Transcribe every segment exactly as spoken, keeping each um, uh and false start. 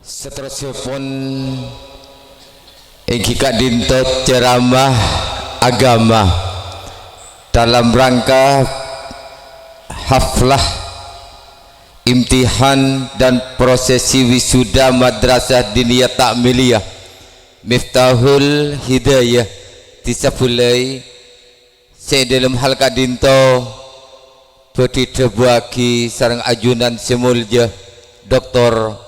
Saterrossèpon èngghi ka'dinto ceramah agama dalam rangka haflah imtihan dan prosesi wisuda Madrasah Diniyah Ta'miliyah Miftahul Hidayah Dhisa Bulai. Sè è dhâlem hal ka'dinto bhâdhi èdhâbuwâghi sareng ajunan sè molja Doktor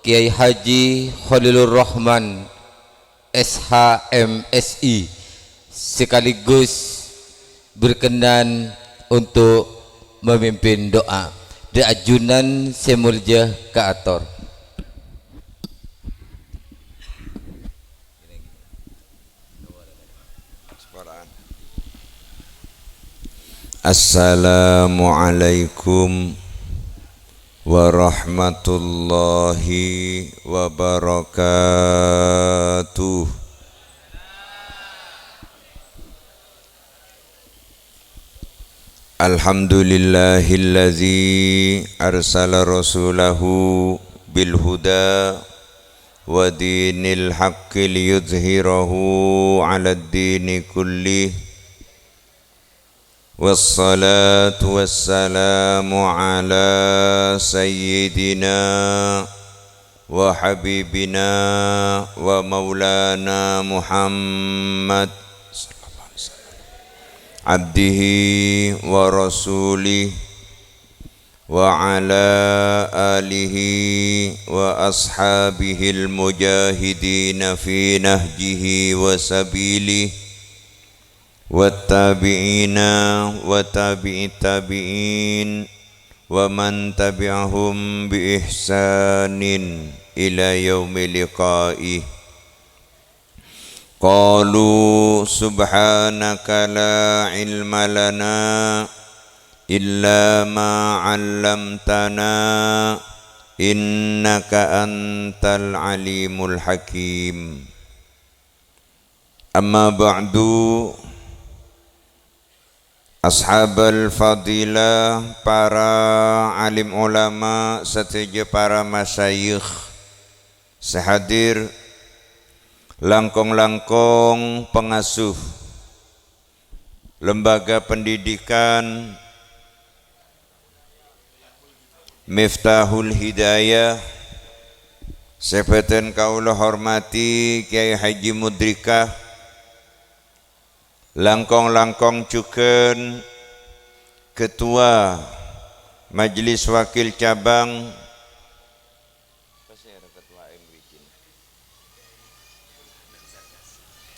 Kiai Haji Khalilur Rahman, S H, M Si, sekaligus berkenan untuk memimpin doa. Dhâ' ajunan sè molja kaator. Assalamualaikum warahmatullahi wabarakatuh. Alhamdulillahilladzi arsala rasulahu bil huda wa dinil haqqi liyudhhirahu 'alad dini kullih. Wassalatu wassalamu ala sayyidina wa habibina wa maulana Muhammad, abdihi wa rasulih, wa ala alihi wa ashabihil mujahidina fi nahjihi wa sabilih, wattabi'ina wa tabi'it tabi'in, wa man tabi'ahum bi ihsanin ila yaumi liqa'ih. Qalu subhanaka la ilma lana illa ma 'allamtana, innaka antal alimul hakim. Amma ba'du, ashabal fadilah, para alim ulama sadhâjâ, para masyayikh sè hadir, langkong-langkong pangasuh Lembaga Pendidikan Miftahul Hidayah, sè bhâdhân kaulâ hormadhi Kiai Haji Mudrika, langkong-langkong jhughân Ketua Majelis Wakil Cabang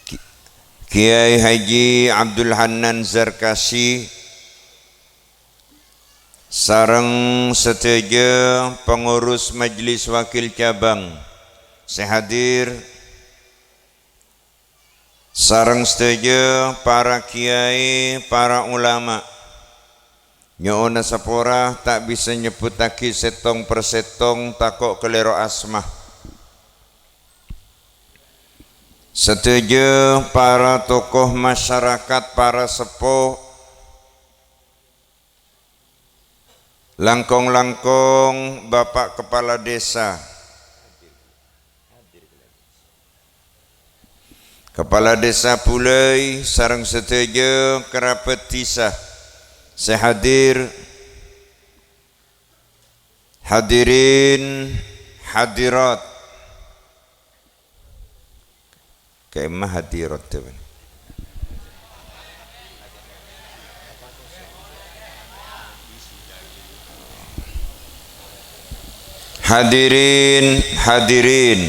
Ki-, Kiai Haji Abdul Hannan Zarkasi, sareng sadhâjâ pengurus Majelis Wakil Cabang sè hadir, sareng sadhâjâ para kiai, para ulama. Nyo'ona sapora, ta' bisa nyebbhuttaghi sèttong per sèttong, tako' kalèro asma. Sadhâjâ para tokoh masyarakat, para seppo, langkong-langkong Bapak Kepala Desa, Kepala Desa Bulai sareng sadhâjâ kerabat dhisa sè hadir, hadirin hadirat. Ka'imma hadirat, teman. Hadirin, hadirin.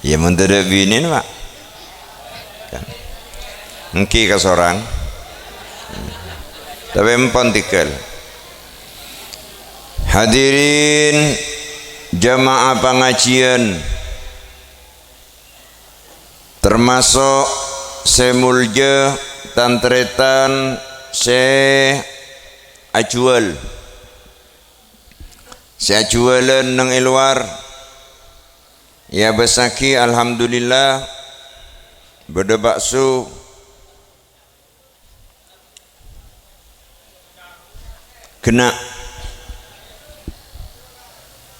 Ya, mon tadâ' binèna, Pak. Èngghi kasorang. Tapè empon tèghâl. Hadirin jamaah pangajiân, termasuk sè molja tan-tarètan sè ajhuwâl, sè ajhuwâlân neng è lowar, èabâssaghi, alhamdulillah, bâdâ bakso, ghenna'.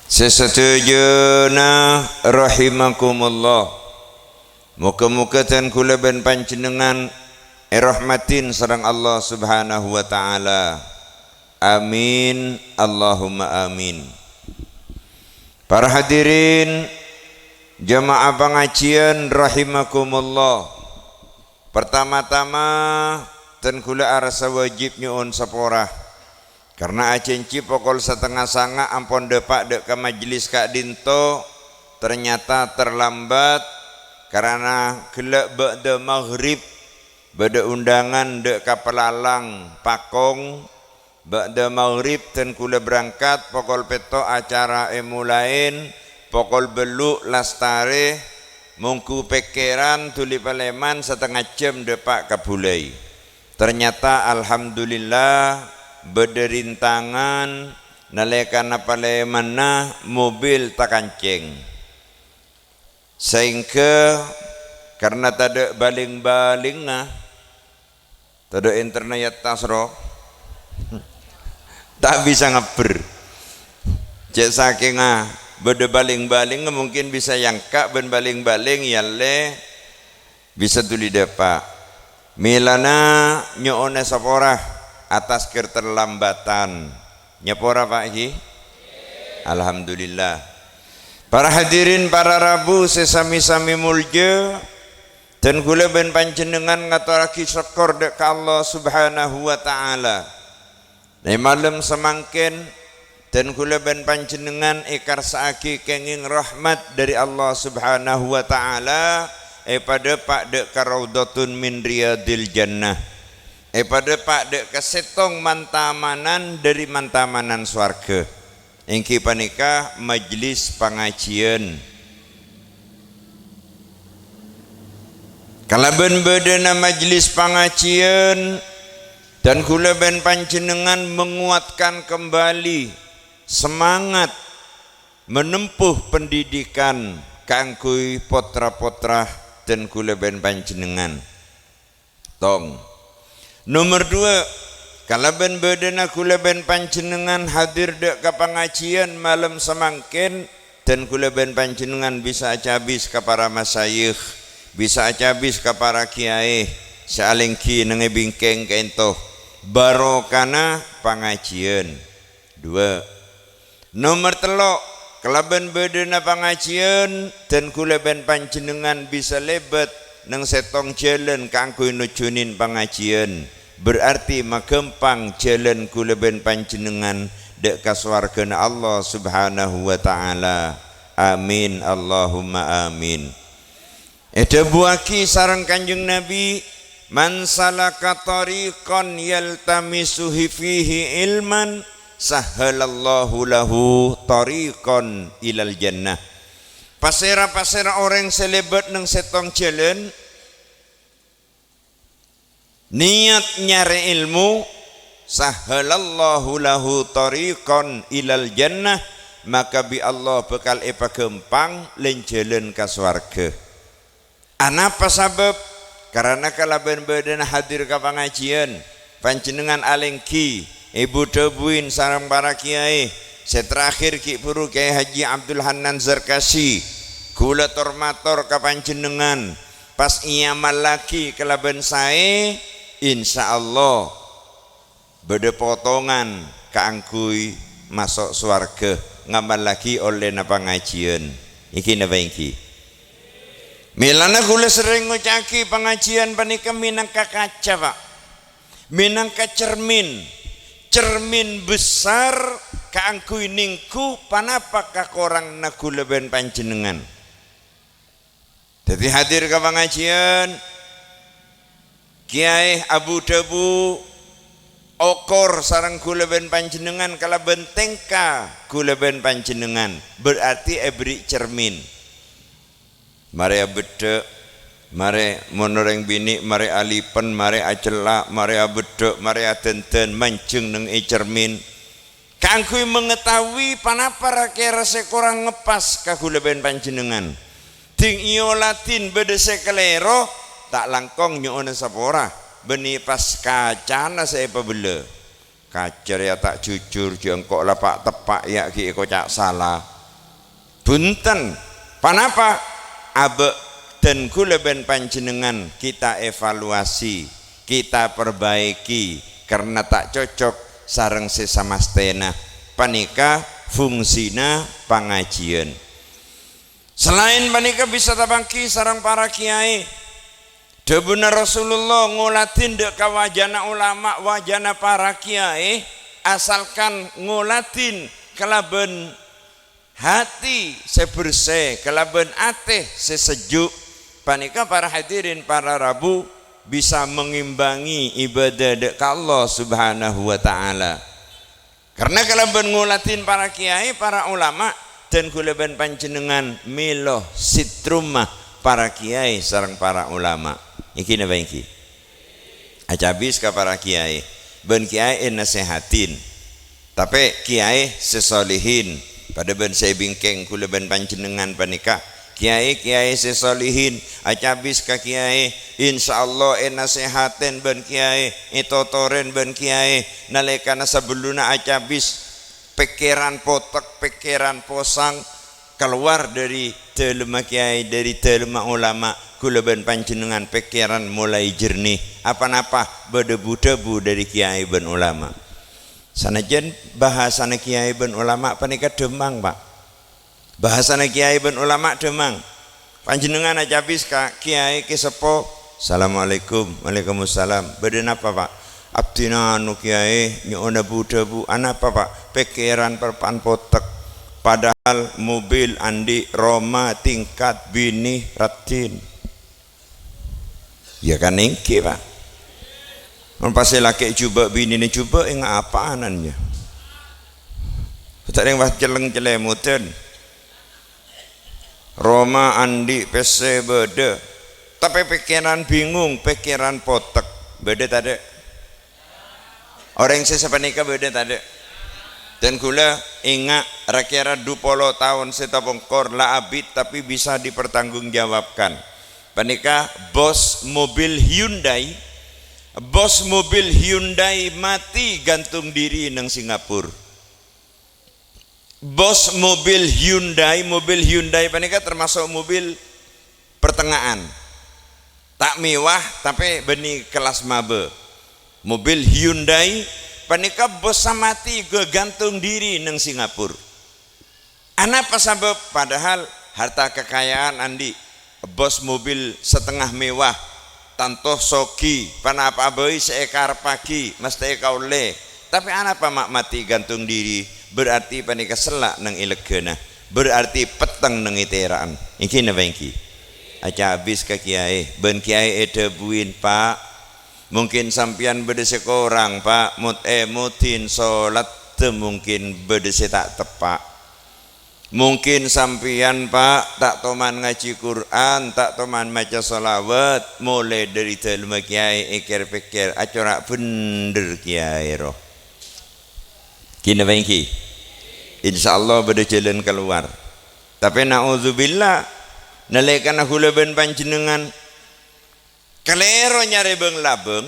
Sè sadhâjâna rahimakumullah. Moghâ-moghâ dân kaulâ bân panjhennengngan èrahmadhi sareng Allah Subhanahu wa Ta'ala. Amin, Allahumma amin. Para hadirin jamaah pangajiyân rahimakumullah. Partama-tama, dân kaulâ arassa wajib nyo'on sapora. Karna ajhânjhi pokol satengnga sanga' ampon dâpa' dâ' ka majelis ka'dinto, ternyata terlambat karana ghellâ' ba'da maghrib bâdâ undangan dâ' ka Pelalang Pakong. Ba'da maghrib dân kaulâ berangkat, pokol pètto' acara èmolaè, pokol bâllu' lastarè, mongghu pèkkèran dhuli palèman satengnga jhâm dâpa' ka bulâi. Ternyata, alhamdulillah, bâdâ rintangan nalèkana palèmanna mobil takancèng. Saèngghâ karna tadâ' balèng-balèngnga, tadâ' internet tas, ro, ta' bisa ngabbher. Cè' sakènga bâdâ balèng-balèngnga, mungkin bisa èangka' bân balèng-balèng, yâ lè, bisa dhuli dâpa'. Mèlana nyo'ona sapora atas keterlambatan. Nyapora, Pak, ghi? Alhamdulillah. Para hadirin, para rabu sè sami-sami molja, dân kaulâ bân panjhennengngan ngatorraghi sokkor dâ' ka Allah Subhanahu wa Ta'ala. È malem samangkèn, dân kaulâ bân panjhennengngan èkarsa'aghi kèngèng rahmat dâri Allah Subhanahu wa Ta'ala, èpadâpa' dâ' ka Raudhatun min Riyadil Jannah, èpadâpa' dâ' ka sèttong man-tamanan dâri man-tamanan sowarghâ, èngghi panèka majelis pangajiyân. Kalabân bâdâna majelis pangajiyân, dân kaulâ bân panjhennengngan menguatkan kembali semangat menempuh pendidikan kaangghuy potra-potra dân kaulâ bân panjhennengngan. Tong. Nomer duwâ', kalabân bâdâna kaulâ bân panjhennengngan hadir dâ' ka pangajiyân malem samangkèn, dân kaulâ bân panjhennengngan bisa acabis ka para masayikh, bisa acabis ka para kiyaè sè alèngghi neng è bingkèng ka'ènto. Barokana pangajiyân. Duwâ'. Nomer tello', kalabân bâdâna pangajiyân, dân kaulâ bân panjhennengngan bisa lèbât neng sèttong jhâlân kaangghuy nojjhunin pangajiyân, berarti maghâmpang jhâlân kaulâ bân panjhennengngan dâ' ka sowarghâna Allah Subhanahu wa Ta'ala. Amin, Allahumma amin. Èdhâbuwâghi sareng Kanjeng Nabi, "Man salaka thariqan yaltamisu fihi ilman, sahhalallahu lahu thariqan ilal jannah." Pasèra-pasèra orèng sè lèbât neng sèttong jhâlân, niyat nyarè èlmo, "Sahhalallahu lahu thariqan ilal jannah," maka bi' Allah bhâkal èpaghâmpang lèn-jhâlân ka sowarghâ. Anapa sabâb? Karana kalabân bâdâna hadir ka pangajiyân, panjhennengngan alèngghi èbudhâbuwin sareng para kiyaè. Sè terakhir ghi' bhuru Kiyaè Haji Abdul Hannan Zarkasi. Kaulâ tor-mator ka panjhennengngan, pas èamallaghi kalabân saè, insyaallah bâdâ potongan kaangghuy maso' sowarghâ, ngamallaghi ollèna pangajiyân. Èngghi napa èngghi? Mèlana kaulâ serrèng ngoca'aghi pangajiyân panèka mènangka kaca, Pak. Mènangka cermin. Cermin besar kaangghuy nèngghu ponapa kakoranganna kaulâ bân panjhennengngan. Dhâddhi hadir ka pangajiyân, kiyaè abu-dhâbu, okor sareng kaulâ bân panjhennengngan kalabân tèngka kaulâ bân panjhennengngan, berarti èberri' cermin. Marè abeddhâ', marè mon orèng binè', marè alipen, marè acella', marè abeddhâ', marè adhândhân, manjheng neng è cermin. Kaangghuy mangataowi ponapa ra-kèra sè korang ngeppas ka kaulâ bân panjhennengngan. Dhing èyoladhin bâdâ sè kalèro, ta' langkong nyo'ona sapora, bânnè pas kacana sè èpabellâ. Kaca rèya ta' jujur, jhâ' engko' la pa'-teppa' yâ ghi' èkoca' sala. Bhunten. Ponapa? Abâ' dân kaulâ bân panjhennengngan kita evaluasi, kita perbaiki, karena ta' cocok sareng sè samastèna. Panèka fungsina pangajiyân. Salaèn panèka bisa tapangghi sareng para kèyaè. Dhâbuna Rasulullah, ngoladhin dâ' ka wajana ulama, wajana para kèyaè, asalkan ngoladhin kalabân hati sè bersè, kalabân atè sè sejuk. Panèka para hadirin, para rabu, bisa mengimbangi ibadah dâ' ka Allah Subhanahu wa Ta'ala. Karna kalabân ngoladhin para kèyaè, para ulama, dân kaulâ bân panjhennengngan mèlo sèttrumma para kèyaè sareng para ulama. Ènggi napa ènggi? Acabis ka para kèyaè, bân kèyaè ènasèhatin. Tapè kèyaè sè solihin, padâ bân sè èbingkèng kaulâ bân panjhennengngan panèka. Kèyaè-kèyaè sè solihin, acabis ka kèyaè, insyaallah ènasèhatin bân kèyaè, ètotorèn bân kèyaè, nalèkana sabellunna acabis, pèkkèran potek, pèkkèran posang, kalowar dâri dâlemma kèyaè, dâri dâlemma ulama, kaulâ bân panjhennengngan pèkkèran molaè jernih, apa-napa bâdâ bu-dhâbu dâri kèyaè bân ulama. Sanajjân bhâsana kèyaè bân ulama panèka dhâmmang, Pa'. Bhâsana kèyaè bân ulama dhâmmang. Panjhennengngan acabis ka kèyaè kè seppo, "Assalamualaikum." "Waalaikumsalam." "Bâdâ napa, Pa'?" "Abdhina anu kèyaè nyo'ona bu-dhâbu." "Anapa, Pa'?" "Pèkkèran parpa'an potek. Padahal mobil andi', roma tingkat, binè raddhin." Ya kan ènggi, Pa'. Mon pas sè lakè' jhubâ', binèna jhubâ', ènga' apaan, nya? Ta' rèng pas cellèng calèmodhân. Roma andi', pèssè bâdâ. Tapè pèkkèran bingung, pèkkèran potek. Bâdâ tadâ'? Orèng sè sapanèka bâdâ tadâ'? Dân kaulâ ènga', ra-kèra du polo taon sè tapongkor, la abit, tapè bisa dipertanggungjawabkan. Panèka bos mobil Hyundai, bos mobil Hyundai matè gantung diri neng Singapura. Bos mobil Hyundai, mobil Hyundai panèka termasuk mobil pertengahan. Ta' mewah, tapè bânnè kelas mabâ. Mobil Hyundai panèka bos matè gagantung diri neng Singapura. Anapa sabâb? Padahal harta kekayaan andi', bos mobil setengah mewah, tanto sogi, panapa'a bhâi sè èkarebbhâghi mastè èkaollè. Tapè anapa ma' matè gantung diri? Berarti panèka sella' neng èleggana. Berarti petteng neng ètera'an. Ènggi napa ènggi? Acabis ka kèyaè, bân kèyaè èdhâbuin, "Pa', mungkin sampèyan bâdâ sè korang, Pa', mot-èmodhin solatta mungkin bâdâ sè ta' teppa'." Mungkin sampèyan, Pa', ta' toman ngajhi Qur'an, ta' toman maca shalawat, molaè dâri dâlemma kèyaè èkèr-pèkkèr, acora' bhendher kèyaè ro. Ghi napa ènggi? Insyaallah bâdâ jhâlân kalowar. Tapè naudzubillah, nalèkana kaulâ bân panjhennengngan kalèro nyarè bâng-labâng,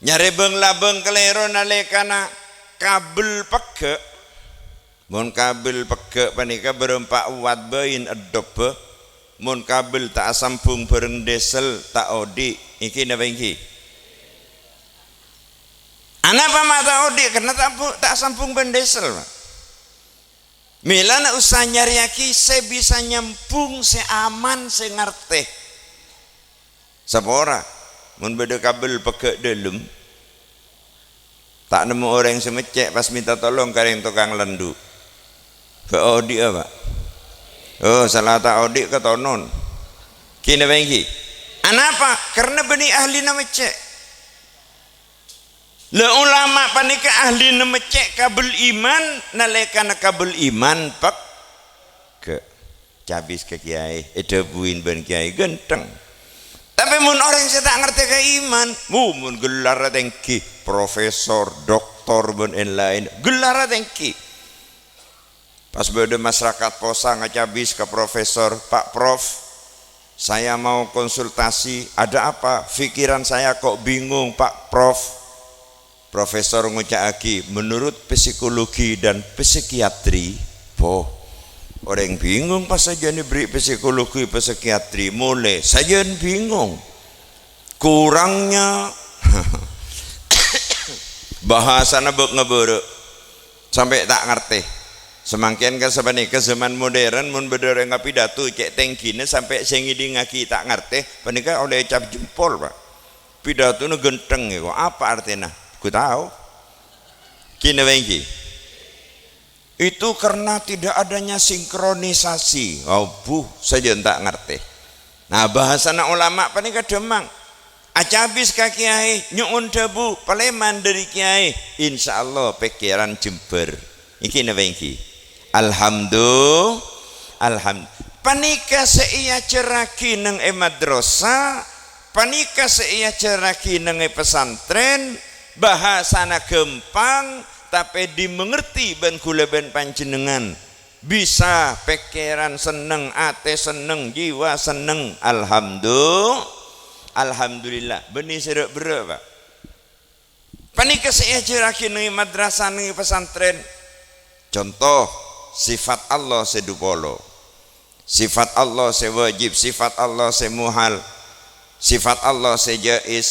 nyarè bâng-labâng kalèro nalèkana kabel pegghâ'. Mon kabel pegghâ' panèka bârâmpa watt bhâi èddhobbhâ. Mon kabel ta' asambhung bhâreng diesel, ta' odi'. Ènggi napa ènggi? Anapa ma' ta' odi'? Karna ta' bu-, ta' asambhung bân diesel, Pa'. Mèlana usaha nyarèyaghi sè bisa nyambhung, sè aman, sè ngartè. Sapora, mon bâdâ kabel pegghâ' dâlem, ta' nemmo orèng sè meccè' pas mènta tolong ka rèng tokang landhu. Bâ' odi'â, Pa'? Oh, sala ta' odi' katonon. Ghi napa ènggi? Anapa? Karna bânnè ahlina meccè'. La, ulama panèka ahlina meccè' kabel iman, nalèkana kabel iman pegghâ'. Cabis ka kèyaè, èdhâbuin bân kèyaè, ghântheng. Tapè mon orèng sè ta' ngartè ka iman, mu, mon gellarra tèngghi, profesor, doktor, bân laèn-laèn, gellarra tèngghi. Pas bâdâ masarakat posang acabis ka profesor, "Pak Prof, saya mau konsultasi, ada apa? Pikiran saya kok bingung, Pak Prof." Profesor ngoca'aghi, "Menurut psikologi dan psikiatri," po, Orèng bingung pas sajân èberri' psikologi, psikiatri, molè sajân bingung. Kurangnya bahasana bâk-ngabârâ', sampè' ta' ngartè. Samangkèn kan sapanèka zaman modern, mon bâdâ orèng apidato cè' tèngghina sampè' sè ngèdingngaghi ta' ngartè, panèka ollè cap jempol, Pak. Pidatona ghântheng, ya, kok apa artèna? Ghu tao. Kènè bâ'na ghi. Itu karena tidak adanya sinkronisasi. Abu, sajân ta' ngartè. Nah, bahasana ulama panèka dhâmmang. Acabis ka kiyaè, nyo'on dhâbu, palèman dâri kiyaè. Insyaallah, pèkkèran jembhâr. Ènggi napa ènggi? Alhamdu-, alham-, panèka sè èajhârraghi neng è madrasah, panèka sè èajhârraghi neng è pesantren, bahasana ghâmpang, tapè dimengerti bân ghulâ bân panjhennengngan. Bisa pèkkèran senneng, atè senneng, jiwa senneng. Alhamdu-, alhamdulillah. Bânnè sè râ'-berrâ', Pak. Panèka sè èajhârraghi neng è madrasah, neng è pesantren. Conto, sifat Allah sè dupolo. Sifat Allah sè wajib, sifat Allah sè muhal, sifat Allah sè jaiz,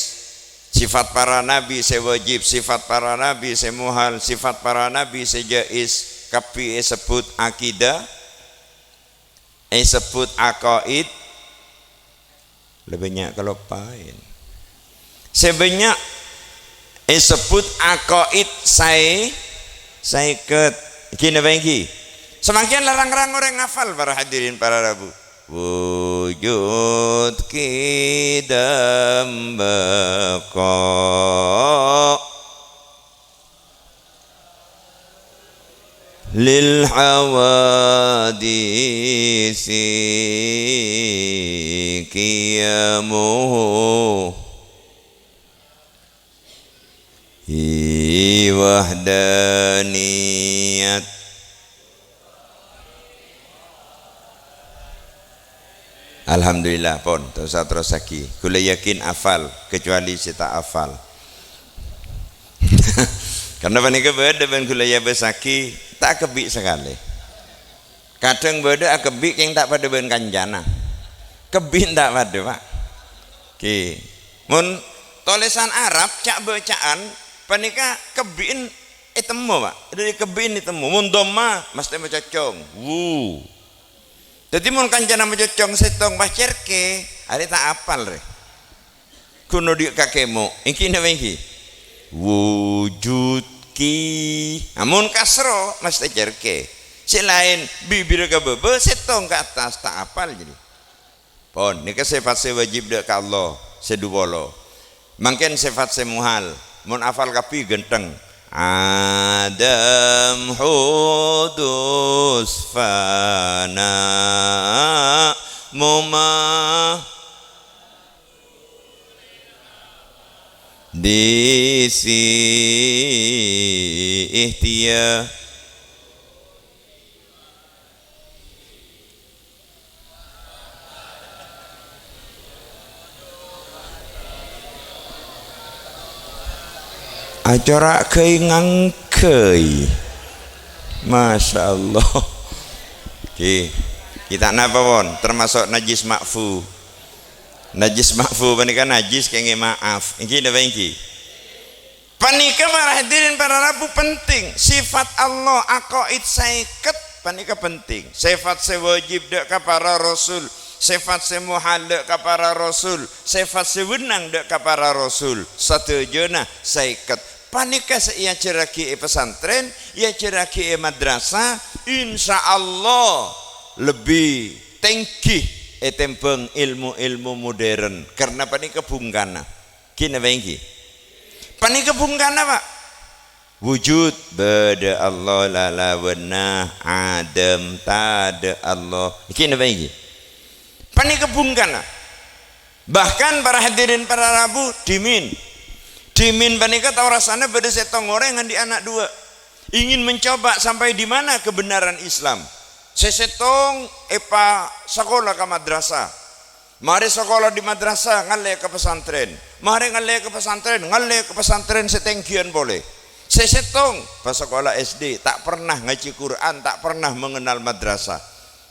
sifat para nabi sè wajib, sifat para nabi sè muhal, sifat para nabi sè jaiz, kabbhi èsebbhut akidah, èsebbhut aqaid, Lebbi bânnya' kaloppaèn. Sè bânnya' èsebbhut aqaid saè-, saèket. Ènggi napa ènggi? Samangkèn la rang-rang orèng ngafal, para hadirin, para rabu. Wujud qidam baqa. Lil hawadisi qiyamuhu hi wahdaniyat. Alhamdulillah, pon, ta' osa terrossaghi. Ghulâ yakin afal, kecuali sè ta' afal. Karna panèka bâdâ bân ghulâ èabâssaghi, ta' kebbi' sakalè. Kadhâng bâdâ akebbi' kèng ta' padâ bân kancana. Kebbi' ta' padâ, Pak. Oke. Mon tolèsan Arab, ca'-bâca'an, panèka kebbi'en ètemmo, Pak. Dâri kebbi'en ètemmo. Mon dhamma, mastè macocong. Wu. Dhâddhi, mon kancana macocong sèttong pas cèrkè, arè ta' apal, rè. Ghun odi' ka kemo', ènggi napa ènggi? Wujud ki. Amon kasro, mastè cèrkè. Sè laèn, bibirra ka bâbâ, sèttong ka attas, ta' apal, jadi. Pon, nèka sèfat sè wajib dâ' ka Allah, sè dupolo. Mangkèn sèfat sè muhal, mon afal kabbhi ghântheng. Adam hudus fana muma disi ihtiya. Acora' ghâi-nganggâi. Masya Allah. Ki, kita napa, pon? Termasuk najis ma'fu. Najis ma'fu panèka najis kèngèng ma'af. Ènggi napa ènggi? Panèka, para hadirin, para rabu, penting. Sifat Allah aqaid saèket panèka penting. Sifat sè wajib dâ' ka para rasul, sifat sè muhal dâ' ka para rasul, sifat sè bennang dâ' ka para rasul. Sadhâjâna saèket. Panèka sè èajhârraghi è pesantren, èajhârraghi è madrasah, insyaallah lebbi tèngghi ètèmbhâng èlmo-èlmo modern. Karna panèka bhungkana. Ghi napa ènggi? Panèka bhungkana, Pak. Wujud, bâdâ Allah, lalabânna, adam, tadâ' Allah. Ghi napa ènggi? Panèka bhungkana. Bahkan, para hadirin, para rabu, dhimèn. Dhimèn panèka tao rassana bâdâ sèttong orèng andi' ana' duwâ'. Ingin mencoba sampai di mana kebenaran Islam. Sè sèttong èpasakola ka madrasah. Marè sakola di madrasah, ngallè ka pesantren. Marè ngallè ka pesantren, ngallè ka pesantren sè tèngghiyân polè. Sè sèttong, pas sakola S D, ta' pernah ngajhi Qur'an, ta' pernah mengenal madrasah.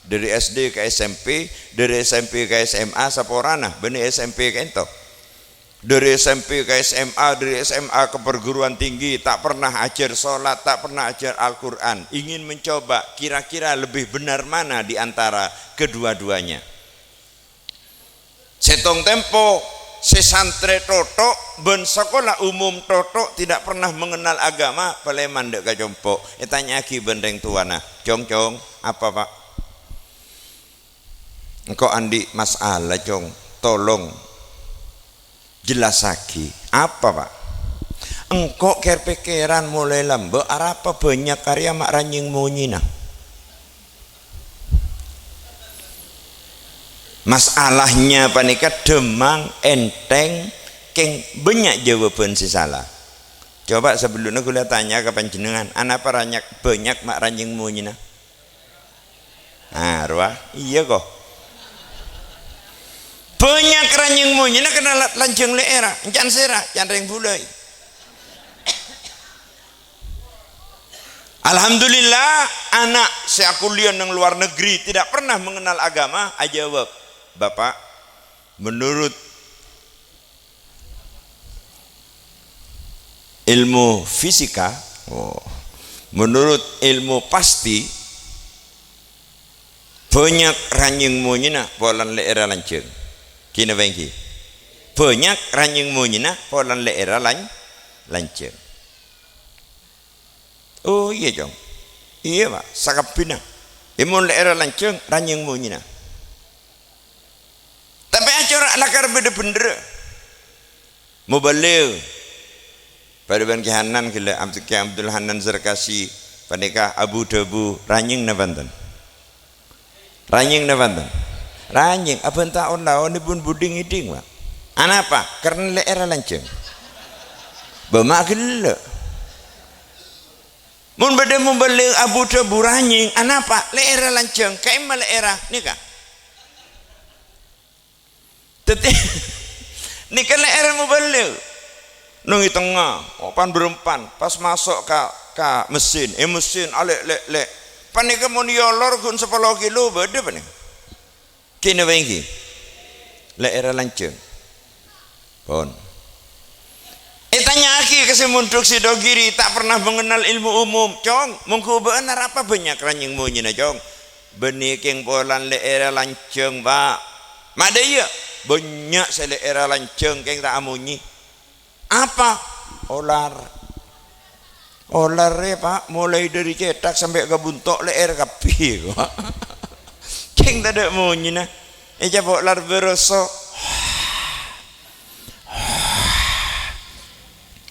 Dhâri S D ka S M P, dhâri S M P ka S M A, saporana, bânnè S M P ka'ento. Dhâri S M P ka S M A, dhâri S M A ka perguruan tinggi, ta' pernah ajhâr sholat, ta' pernah ajhâr Al-Qur'an. Ingin mencoba, kira-kira lebih benar mana di antara kedua-duanya? Sèttong tempo, sè santrè thotho' bân sakola umum thotho' tidak pernah mengenal agama, palèman dâ' ka compo'. Ètanya'aghi bân rèng towana, "Cong, Cong, apa, Pak?" "Engko' andi' masalah, Cong. Tolong jellassaghi." "Apa, Pak?" "Engko' kèr-pèkkèran molaè lambâ', arapa bânnya' karè ma' ranyèng monyèna." Masalahnya panèka dhâmmang, ènthèng, kèng bânnya' jâwâbhân sè sala. Coba sabellunna ghulâ tanya ka panjhennengngan, anapa ranyak-, bânnya' ma' ranyèng monyèna? Ah, rowa. Iyâ, ko. Bânnya' ranyèng monyèna karna la-, lanjhâng lè'èrra, can sèra, can rèng bulâi. Alhamdulillah, ana' sè akuliyah neng luar negeri tidak pernah mengenal agama, ajâwâb, "Bapak, menurut ilmu fisika, oh, menurut ilmu pasti, bânnya' ranyèng monyèna polana lè'èrra lanjhâng." Kèna bâ'na ghi. "Bânnya' ranyèng monyèna polana lè'èrra lan-, lanjhâng." "Oh, iyâ, Cong." "Iyâ, Pak, sakabbhina. È, mon lè'èrra lanjhâng, ranyèng monyèna." Tapè acora' lakar bâdâ bhendherra. Muballigh. Padâ bân Kè Hanan ghellâ', Abd-, Kè Abdul Hanan Zarkasi panèka abu-dhâbu, ranyèng napa enten? Ranyèng napa enten? Ranyèng. Abhânta ollaonèpon budhing-ngèdhing, Pak. Anapa? Karna lè'èrra lanjhâng. Bâ ma' ghellâ'. Mon bâdâ muballigh abu-dhâbu ranyèng, anapa? Lè'èrra lanjhâng. Ka'imma lè'èrra? Nèka. Dhâddhi, nèka lè'èrra muballigh. Neng è tengnga, oh, pan-bârâmpan, pas maso' ka, ka mesin. È, mesin, alè'-lè'-lè'. Panèka mon èolor ghun sapolo kilo bâdâ panèka. Kèna bâ'na ghi. Lè'èrra lanjhâng. Pon. Ètanya'aghi ka sè mondhuk Sidogiri, ta' pernah mengenal ilmu umum. "Cong, mongghu bâ'na arapa bânnya' ranyèng monyèna, Cong?" "Bânnè kèng polana lè'èrra lanjhâng, Pak." "Ma' dâ' iyâ?" "Bânnya' sè lè'èrra lanjhâng, kèng ta' amonyè." "Apa?" "Olar." "Olar rè, Pak, molaè dhâri cèthak sampè' ka bunto' lè'èr kabbhi, ko'." Kèng tadâ' monyèna. Ècapo' lar bârâso.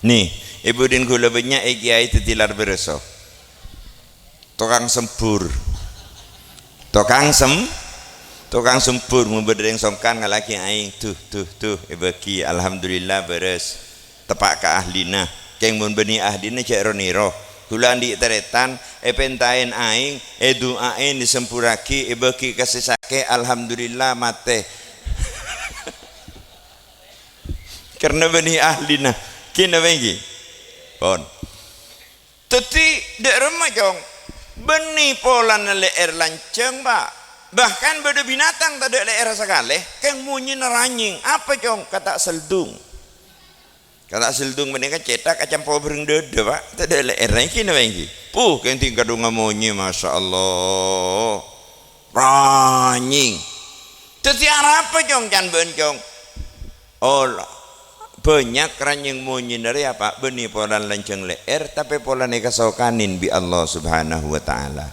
Nè, è budina ghulâ bânnya' è kèyaè dhâddhi lar bârâso. Tokang sembur. Tokang sem-, tokang sembur, mon bâdâ rèng songkan ngallaghi aèng, "Duh, duh, duh," èbâghi, "Alhamdulillah, bârâs." Teppa' ka ahlina. Kèng mon bânnè ahlina jhâ' ro-nèro. Ghulâ andi' tarètan, èpèntaèn aèng, èdu'aè, èsemburraghi, èbâghi ka sè sakè', "Alhamdulillah, matè." Karna bânnè ahlina. Kèna bâ'na ghi. Pon. Dhâddhi, dâ' remma, Cong. Bânnè polana lè'èr lanjhâng, Pak. Bahkan bâdâ binatang tadâ' lè'èrra sakalè, kèng monyèna ranyèng. Apa, Cong? Kata' seldung. Kata' seldung panèka cèthak acampo bhâreng dâdâ, Pak. Tadâ' lè'èrra, èngghi napa èngghi? Puh, kèng dhing kadhungnga monyè, masyaallah. Ranyèng. Dhâddhi arapa, Cong, can bâ'na, Cong? Ola. Bânnya' ranyèng monyèna rèya, Pak, bânnè polana lanjhâng lè'èr, tapè polana èkasokanè bi' Allah Subhanahu wa Ta'ala.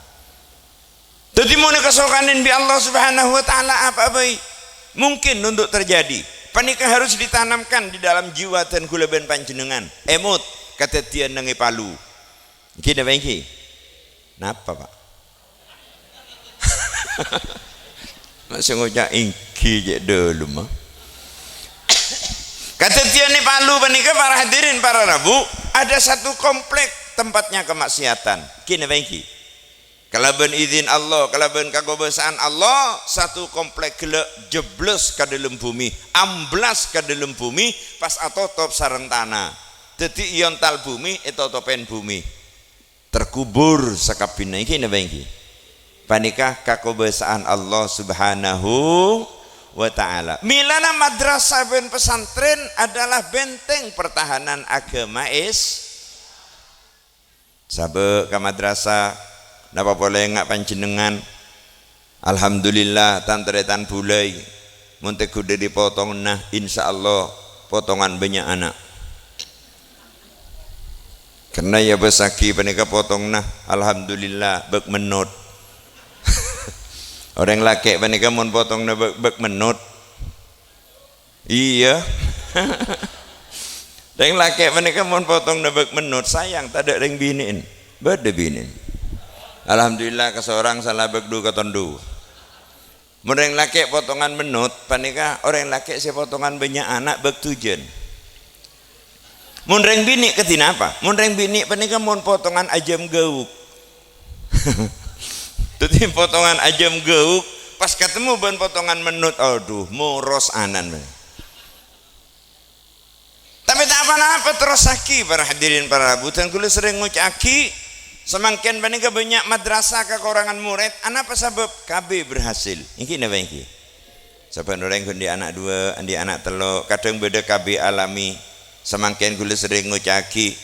Dhâddhi, mon èkasokanè bi' Allah Subhanahu wa Ta'ala, apa bhâi mungkin untuk terjadi. Panèka harus ditanamkan di dalam jiwa dân ghulâ bân panjhennengngan. Èmot kadhâddhiyân neng è Palu. Èngghi napa èngghi? Napa, Pak? Ma' sè ngoca' èngghi cè' dhâlem, ah. Kadhâddhiyân è Palu panèka, para hadirin, para rabu, ada satu komplek tempatnya kemaksiatan. Èngghi napa èngghi? Kalabân idin Allah, kalabân kakobâsaan Allah, satu komplek ghellâ' jeblos ka dâlem bhumè, amblas ka dâlem bhumè, pas atotop sareng tana. Dhâddhi èontal bhumè, ètotopèn bhumè. Terkubur sakabbhinna. Èngghi napa èngghi? Panèka kakobâsaan Allah Subhanahu wa Ta'ala. Mèlana madrasah bân pesantren adalah benteng pertahanan agama Is-, sabâ' ka madrasah, napa polè nga' panjhennengngan? Alhamdulillah, tan-tarètan bulâi. Mon teggu dâri potonganna, insyaallah potongan bânnya' ana'. Karna èabâsaghi panèka potonganna, alhamdulillah, bâk mennot. Orèng lakè' panèka mon potonganna bâk, bâk mennot. Iyâ. Rèng lakè' panèka mon potonganna bâk mennot, sayang, tadâ' rèng binè'en. Bâdâ binè'en. Alhamdulillah, kasorang sala bâk du katon du. Mon rèng lakè' potongan mennot, panèka orèng lakè' sè potongan bânnya' ana' bâk dujân. Mon rèng binè' kadhi napa? Mon rèng binè' panèka mon potongan ajâm ghâuk. Dhâddhi potongan ajâm ghâuk, pas katemmo bân potongan mennot, adhu, moros anan. Tapè ta' pa-napa, terrossaghi, para hadirin, para rabu. Dan kaulâ serrèng ngoca'aghi, samangkèn panèka bânnya' madrasah kakorangan morèd. Anapa sabâb? K B berhasil. Ènggi napa ènggi? Sabbhân orèng ghu andi' ana' duwâ', andi' ana' tello', kadhâng bâdâ K B alami. Samangkèn kaulâ serrèng ngoca'aghi,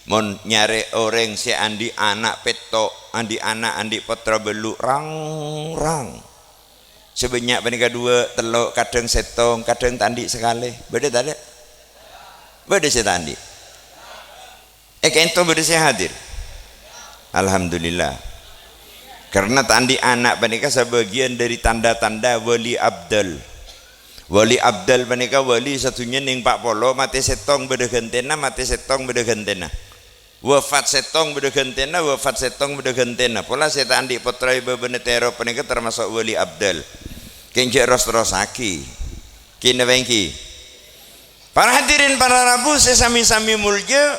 mon nyarè orèng sè andi' ana' pètto', andi' ana', andi' pottra bâllu', rang-rang. Sè bânnya' panèka duwâ', tello', kadhâng sèttong, kadhâng ta' andi' sakalè. Bâdâ tadâ'? Bâdâ sè ta' andi'? È ka'ento bâdâ sè hadir? Alhamdulillah. Karna ta' andi' ana' panèka sabâgiyân dâri tanda-tanda wali abdal. Wali abdal panèka wali sadhunnya nèng pa' polo, matè sèttong bâdâ ghântèna, matè sèttong bâdâ ghântèna. Wafat sèttong bâdâ ghântèna, wafat sèttong bâdâ ghântèna. Pola sè ta' andi' pottra è bâbâna tèro panèka tamaso' wali abdal. Kèng jhâ' ros-terrossaghi. Kèng napa ènggi? Para hadirin, para rabu sè sami-sami molja,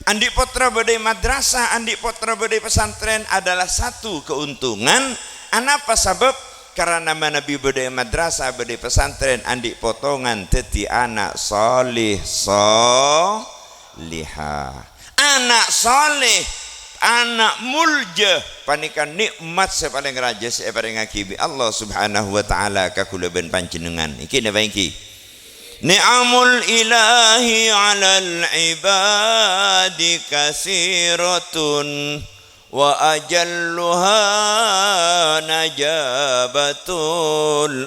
andi' pottra bâdâ è madrasah, andi' pottra bâdâ è pesantren adalah satu keuntungan. Anapa sabâb? Karana manabi bâdâ è madrasah, bâdâ è pesantren, andi' potongan dhâddhi ana' saleh, salehah. Ana' saleh, ana' molja, panèka nè'mat sè palèng rajâ sè èparèngaghi bi' Allah Subhanahu wa Ta'ala ka kaulâ bân panjhennengngan. Ènggi napa ènggi? Ni'amul ilahi 'alal ibadi katsiratun, wa ajalluha najabatul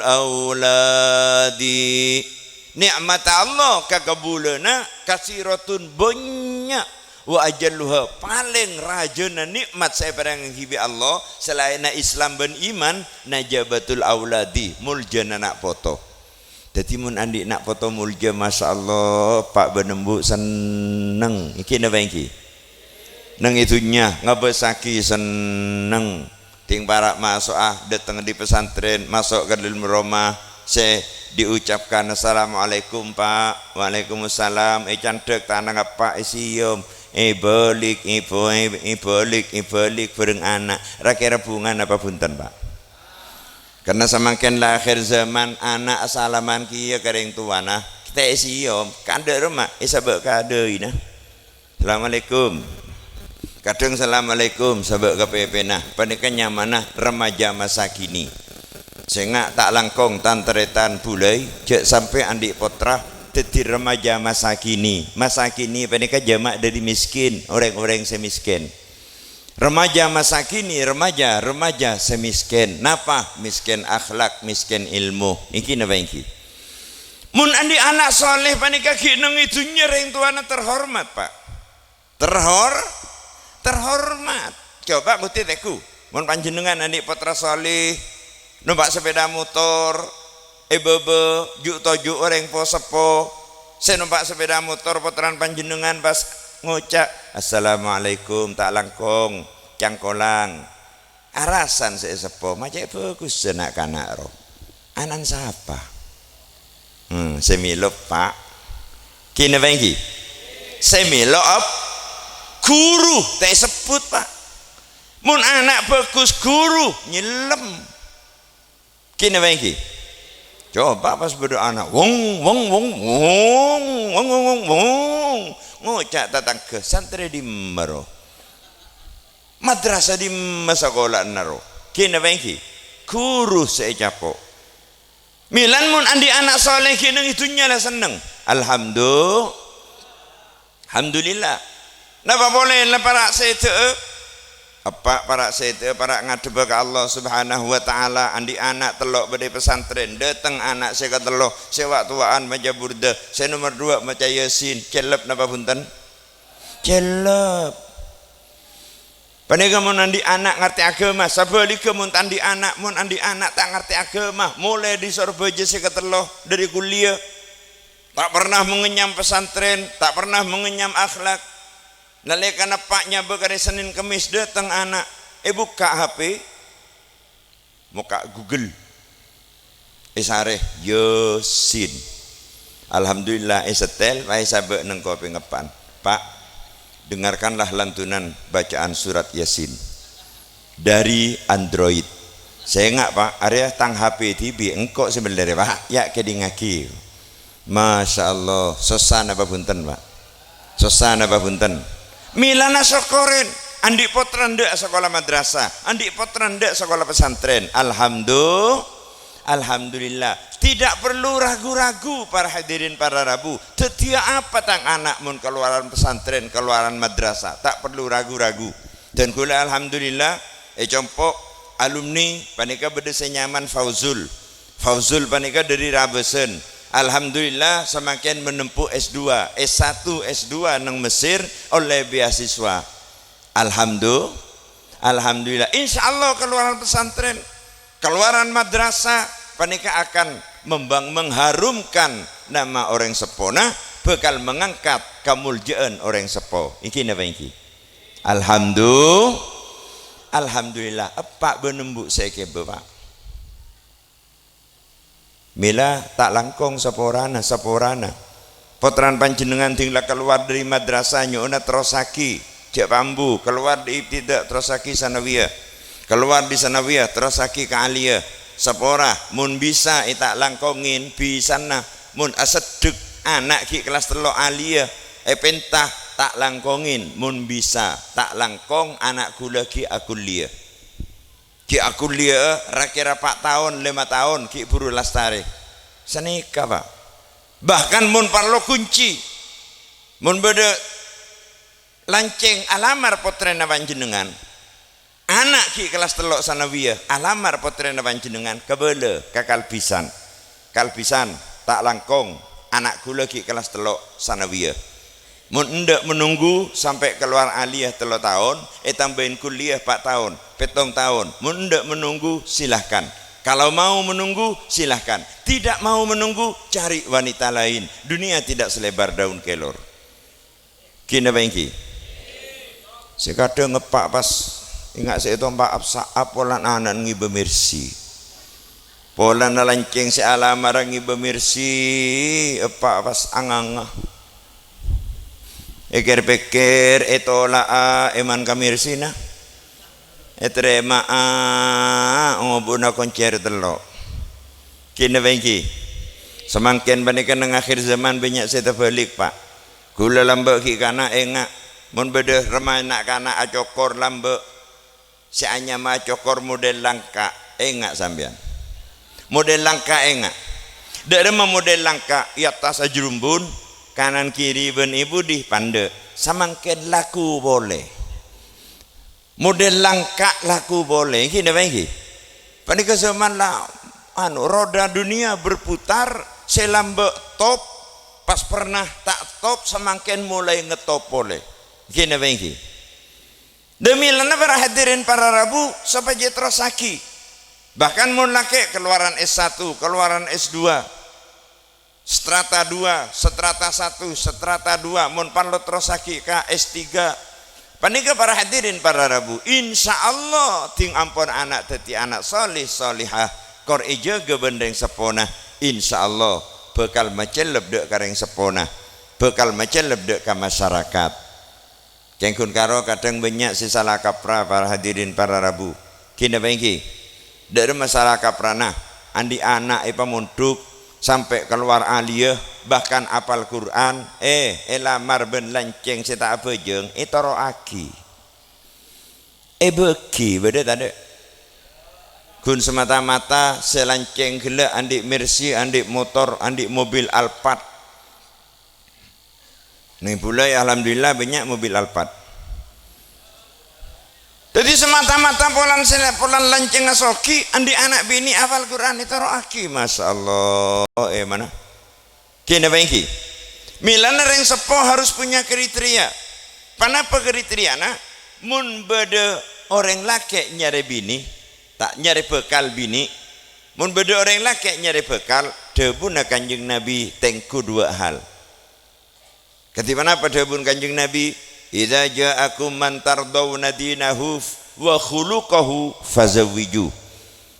auladi. Nè'matta Allah ka kabulâna katsiratun, bânnya'. Wa ajalluha, palèng rajâna nè'mat sè èparèngaghi bi' Allah, salaènna Islam bân iman, najabatul auladi, moljâna na' poto. Dhâddhi, mon andi' na' poto molja, masyaallah, pa' bân embu' senneng. Ènggi napa ènggi? Neng è dhunnya, ngabâsaghi senneng. Dhing para' maso'a, dâteng dâri pesantren, maso' ka dâlem roma, sè diucapkan, "Assalamualaikum, Pak." "Waalaikumsalam." Ècandhâk, ta' nangep, Pak, èsèyom. Èbâlik, èbâ-, èbâlik, èbâlik bhâreng ana'. Ra-kèra bhunga napa bhunten, Pak? Karna samangkèn la akhir zaman, ana' asalaman kèya ka rèng towana, ta' èsèyom, kandhâ' roma èsabâ' ka dâina. "Assalamualaikum." Kadhâng "Assalamualaikum" sabâ' ka pèpèna. Panèka nyamana remaja masa kini. Sènga' ta' langkong tan-tarètan bulâi, jhâ' sampè' andi' pottra dhâddhi remaja masa kini. Masa kini panèka jhâma' dâri miskin, orèng-orèng sè miskin. Remaja masa kini, remaja, remaja sè miskin. Napa? Miskin akhlak, miskin ilmu. Ènggi napa ènggi? Mon andi' ana' saleh panèka ghi' neng è dhunnya rèng towana terhormat, Pak. Terhor-, terhormat. Coba bhuktè tèngghu. Mon panjhennengngan andi' pottra saleh, nompa' sapèda motor, èbâbâ, ju' toju' orèng po-, seppo, sè nompa' sapèda motor pottrana panjhennengngan pas ngoca', "Assalamualaikum," ta' langkong, cangkolang. Arasan sè èseppo, ma' cè' bhâghussa na'-kana' ro. Ana'na sapa? Hmm, sè mèlo, Pak. Ènggi napa ènggi? Sè mèlo ap-, ghuru, ta' èsebbhut, Pak. Mon ana' bhâghus ghuru, nyellem. Ènggi napa ènggi? Coba pas bâdâ ana', wong, wong, wong, wong, wong, wong, wong, wong. Ngoca' tatangghâ, santrè dimma ro? Madrasah dimma sakola'na ro? Ghi' napa ènggi? Ghuru sè ècapo'. Mèlana mon andi' ana' soleh ghi' neng è dhunnya la senneng. Alhamdu-, Alhamdulillah. Napa polè la para' sèdhâ'â? Eppa' para' sèdhâ'â, para' ngaddhebbhâ ka Allah Subhanahu wa Ta'ala, andi' ana' tello' bâdâ è pesantren, dâteng ana' sè katello', sè wa'-towa'an maca burdah, sè nomer duwâ' maca Yasin, cellep napa bhunten? Cellep. Panèka mon andi' ana' ngartè aghâma, sabhâligghâ mon ta' andi' ana', mon andi' ana' ta' ngartè aghâma, molaè dâri sorbhâjâ sè katello', dâri kuliah, ta' pernah mangenyam pesantren, ta' pernah mangenyam akhlak. Nalèkana eppa' nyabâ ka arè Sennèn Kemmès dâteng ana', èbukka' H P. Mokka' Google. Èsarè Yasin. Alhamdulillah, èsetel, pas èsabâ' neng kopèngnga eppa'. "Pak, dengarkanlah lantunan bacaan surat Yasin dari Android." "Sènga', Pak, arèya tang H P dhibi', engko' sè mellèrè, Pak. Ya' kèdingngaghi." Masya Allah, sossa napa bhunten, Pak? Sossa napa bhunten? Mèlana sokkorè, andi' pottra endâ' sakola madrasah, andi' pottra endâ' sakola pesantren. Alhamdu-, Alhamdulillah. Tidak perlu ragu-ragu, para hadirin, para rabu. Dhâddhiyâ apa tang ana' mon kalowaran pesantren, kalowaran madrasah? Ta' perlu ragu-ragu. Dan kaulâ, alhamdulillah, è compo' alumni panèka bâdâ sè nyamana Fauzul. Fauzul panèka dâri Rabasan. Alhamdulillah, samangkèn menempuh S dua, S satu, S dua neng Mesir, ollè beasiswa. Alhamdu-, Alhamdulillah. Insya Allah, kalowaran pesantren, kalowaran madrasah panèka akan membang-, mengharumkan nama orèng seppona, bhâkal mangangkat kamoljâ'ân orèng seppo. Ènggi napa ènggi? Alhamdu-, Alhamdulillah. Eppa' bân embu' sè èkèbâ, Pak. Mèla ta' langkong saporana, saporana. Pottrana panjhennengngan dhing la kalowar dâri madrasah nyo'ona terrossaghi, jhâ' pambu, kalowar dâri ibtida' terrossaghi sanawiyah. Kalowar dâri sanawiyah terrossaghi ka aliyah. Sapora, mon bisa èta' langkongè bisana, mon aseddhek ana' ghi' kellas tello' aliyah, èpènta ta' langkongè, mon bisa ta' langkong ana' ghulâ ghi' akulliyah. Ghi' akulliyâ'â ra-kèra pa' taon, lèma taon, ghi' bhuru lastarè. Sanèka, Pak. Bahkan mon parlo kunci, mon bâdâ lancèng alamar pottrèna panjhennengngan, ana' ghi' kellas tello' sanawiyah, alamar pottrèna panjhennengngan, kabâlâ ka kalbisan. Kalbisan, ta' langkong, ana' ghulâ ghi' kellas tello' sanawiyah. Mon endâ' menunggu sampè' kalowar aliyah tello taon, ètambâi kulliyah pa' taon, pèttong taon. Mon endâ' menunggu, silahkan. Kalau mau menunggu, silahkan. Tidak mau menunggu, cari wanita lain. Dunia tidak selebar daun kelor. Ghi napa ènggi? Sè kadhâng eppa' pas enga' sè ètompa' ap-sa'ap polana ana'na ngibâ mersi. Polana lancèng sè alamara ngibâ mersi, eppa' pas anganga. Èkèr-pèkkèr, ètola'a, èman ka mersina. Ètarèma'a, ngobu'na koncèr tello'. Ghi napa ènggi? Samangkèn panèka neng akhir zaman bânnya' sè tabâlik, Pak. Ghulâ lambâ' ghi' kana' enga'. Mon bâdâ remma na'-kana' acokor lambâ' sè anyama acokor model langka', enga' sampèyan. Model langka' enga'. Dâ' remma model langka', è attas ajrumbun, kanan kiri bân è budi pandâ'. Samangkèn laku polè. Model langka' laku polè, ghi napa ènggi? Panèka zaman la, anu, roda dunia berputar, sè lambâ' top, pas pernah ta' top, samangkèn molaè ngetop polè. Ghi napa ènggi? Dâmèlana para hadirin para rabu, sopajâ terrossaghi. Bahkan mon lakè' kalowaran S satu, kalowaran S dua. Strata dua, strata satu, strata dua, mon parlo terrossaghi ka S tiga. Panèka para hadirin para rabu, insyaallah dhing ampon ana' dhâddhi ana' shaleh shalehah, kor èjâgâ bân rèng seppona, insyaallah bhâkal macellep dâ' ka rèng seppona, bhâkal macellep dâ' ka masyarakat. Kèng ghun karo kadhâng bânnya' sè sala kapra, para hadirin para rabu. Ghi napa ènggi? Dâ' remma sala kaprana, andi' ana' èpamondhuk, sampè' kalowar aliyah, bahkan apal Qur'an, eh, èlamar bân lancèng sè ta' abhâjâng, ètoro'aghi. Èbâghi, bâdâ tadâ'? Ghun semata-mata sè lancèng ghellâ' andi' Mercy, andi' motor, andi' mobil Alphard. Neng bulâ, ya, alhamdulillah, bânnya' mobil Alphard. Dhâddhi, semata-mata polana sè, polana lancèngnga soghi, andi' ana' binè' apal Qur'an ètoro'aghi, masyaallah. Eh, mana? Kènapa ènggi? Mèlana rèng seppo harus punya kriteria. Ponapa kriteriana? Mon bâdâ orèng lakè' nyarè binè, ta' nyarè bhâkal binè. Mon bâdâ orèng lakè' nyarè bhâkal, dhâbuna Kanjeng Nabi tèngghu duwâ' hal. Kadhi ponapa dhâbuna Kanjeng Nabi? "Idza ja'akum man tardhauna dinahu wa khuluqahu fazawwiju."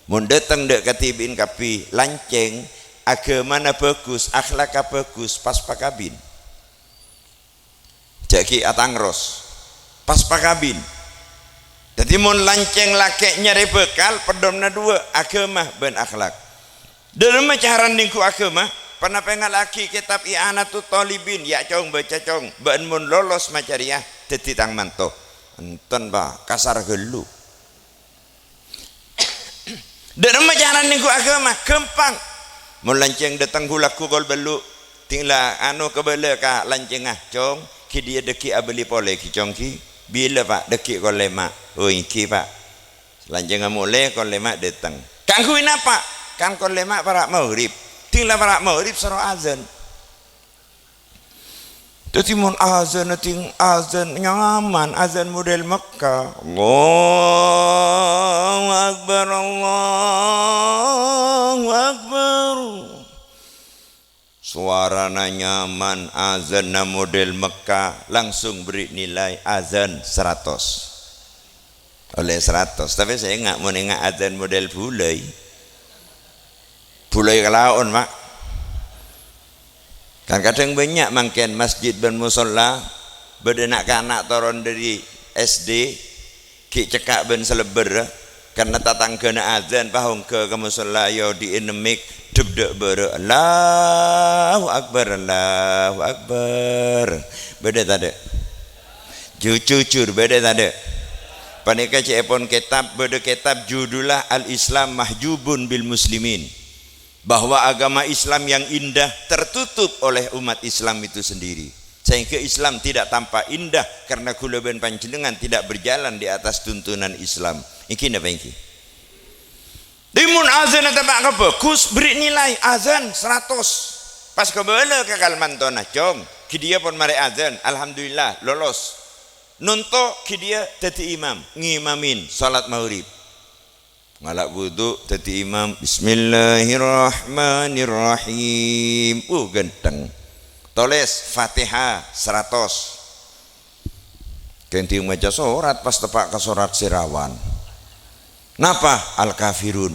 Mon dhâteng dâ' kadhibi'in kabbhi, lancèng, aghâmana bhâghus, akhlakka bhâghus, pas pakabin. Jhâ' ghi' atangros, pas pakabin. Dhâddhi, mon lancèng lakè' nyarè bhâkal, peddhomna duwâ', aghâma bân akhlak. Dhâremma carana nèngghu aghâma? Ponapa èngala'aghi kètab I'anatut Thalibin, ya', Cong, bâca, Cong. Bâ'na mon lolos maca rèya, dhâddhi tang manto. Enten, Pa', kasar ghâllu. Dhâremma carana nèngghu aghâma? Ghâmpang. Mon lancèng dhâteng ghu-lagghu kol bâllu', ding la, anu, kabâlâ ka lancèngnga, "Cong, ghi' dhiyâ dhâggi' abâli polè, ghi, Cong, ghi." "Bilâ, Pa'?" "Dhâggi' kol lèma'." "Oh, ènggi, Pa'." Lancèngnga molè, kol lèma' dhâteng. "Kaangghuy napa?" "Kan kol lèma' para' maghrib." Ding la para' maghrib soro azan. Dhâddhi, mon azan, ding azan nyaman, azan model Mekka. Allahu Akbar, Allahu Akbar. Sowarana nyaman, azanna model Mekka, langsung beri nilai azan seratos. Ollè seratos, tapè sè enga' mon enga' azan model bulâi. Bulâi kalaon, Ma'. Kan kadhâng bânnya' mangkèn masjid bân mosolla, bâdâ na'-kana' toron dâri S D, ghi' cekka' bân salèbbâr, karna tatangghâna azan, pas ongghâ ka mosolla, ya odi'i nemmik, dhep dâ' bârâ', "Allahu Akbar, Allahu Akbar." Bâdâ tadâ'? Ju-, jujur, bâdâ tadâ'? Panèka cè'èpon kètab, bâdâ kètab judulna Al-Islam Mahjubun bil Muslimin, bahwa agama Islam yang indah tertutup oleh umat Islam itu sendiri, sehingga Islam tidak tampak indah karena kaulâ bân panjhennengngan tidak berjalan di atas tuntunan Islam. Ènggi napa ènggi? Dhâddhi mon azanna teppa' ka bhâghus, beri nilai azan seratos. Pas kabâlâ ka kal mantona, "Cong, ghi' dhiyâ pon marè azan, alhamdulillah, lolos." Nonto ghi' dhiyâ dhâddhi imam, ngimamin salat maghrib. Ngala' wudu, dhâddhi imam, "Bismillahirrahmanirrahim." Uh, ghântheng. Tolès Fatihah seratos. Kèng dhing maca sorat, pas teppa' ka sorat sè rawan. Napa? Al-Kafirun.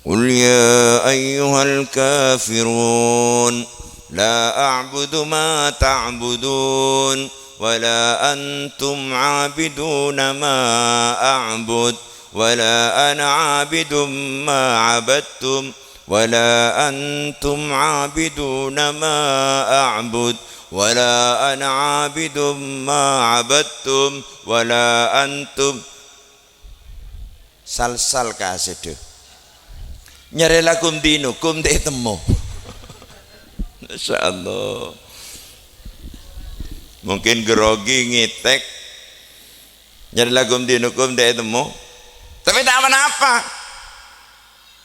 "Qul ya ayyuhal kafirun, la a'budu ma ta'budun, wa la antum 'abiduna ma a'bud, wa la ana 'abidum ma 'abadtum, wa la antum 'abiduna ma a'bud, wa la ana 'abidum ma 'abadtum, wa la antum." Sal-sal kaseddhâ. "Nyarè lakum dinukum, ta' ètemmo." Masya Allah. Mungkin grogi ngètèk. "Nyarè lakum dinukum, ta' ètemmo." Tapè ta' ponapa.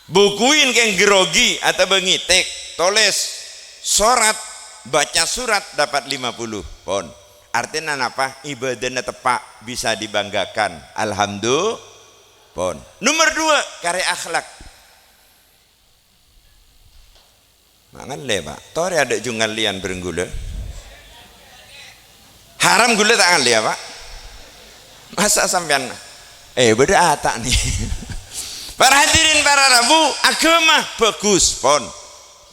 Bukuin kèng grogi atabâ ngètèk, tolès sorat, baca surat dapat lima puluh. Pon. Artèna napa? Ibadahna teppa', bisa dibanggakan. Alhamdu-, pon. Nomor dua, karè akhlak. Ma' ngallè, Pa'. Torè adâ' jhung ngallèyan bhâreng ghulâ. Haram ghulâ ta' ngallè, ya, Pa'? Masa' sampèyan, eh, bâdâ ata' nè. Para hadirin, para rabu, aghâma bhâghus, pon.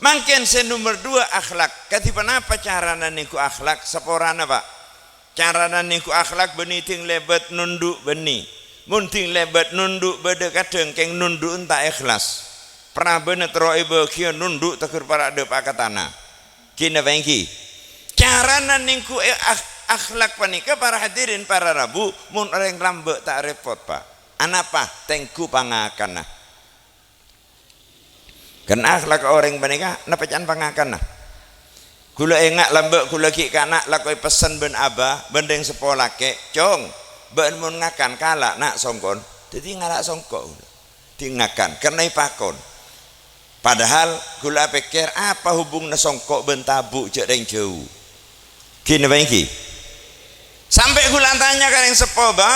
Mangkèn sè nomor dua, akhlak. Kadhi ponapa carana nèngghu akhlak? Saporana, Pa'. Carana nèngghu akhlak bânnè dhing lèbât nondhu' bânnè. Mon dhing lèbât nondhu' bâdâ kadhâng kèng nondhu'en ta' èhlas. Parabâna terro èbâghiyâ nondhu' tèghâr para' dâpa' ka tana. Ghi napa ènggi? Carana nèngghu è-, akh-, akhlak panèka para hadirin, para rabu, mon orèng lambâ' ta' rèpot, Pa'. Anapa? Tèngghu pangakanna. Kan akhlak orèng panèka napa ca'na pangakanna. Ghulâ enga' lambâ' ghulâ ghi' kana' la koy pessen bân abâ, bân rèng seppo lakè', "Cong, bâ'na mon ngakan kala' na' songko'na." Dhâddhi ngala' songko' ghulâ. Dhing ngakan, karna èpakon. Padahal ghulâ apèkkèr, apa hubunganna songko' bân tabu' jhâ' rèng jhâu? Ghi napa ènggi? Sampè' ghulâ atanya ka rèng seppo, "Bâ,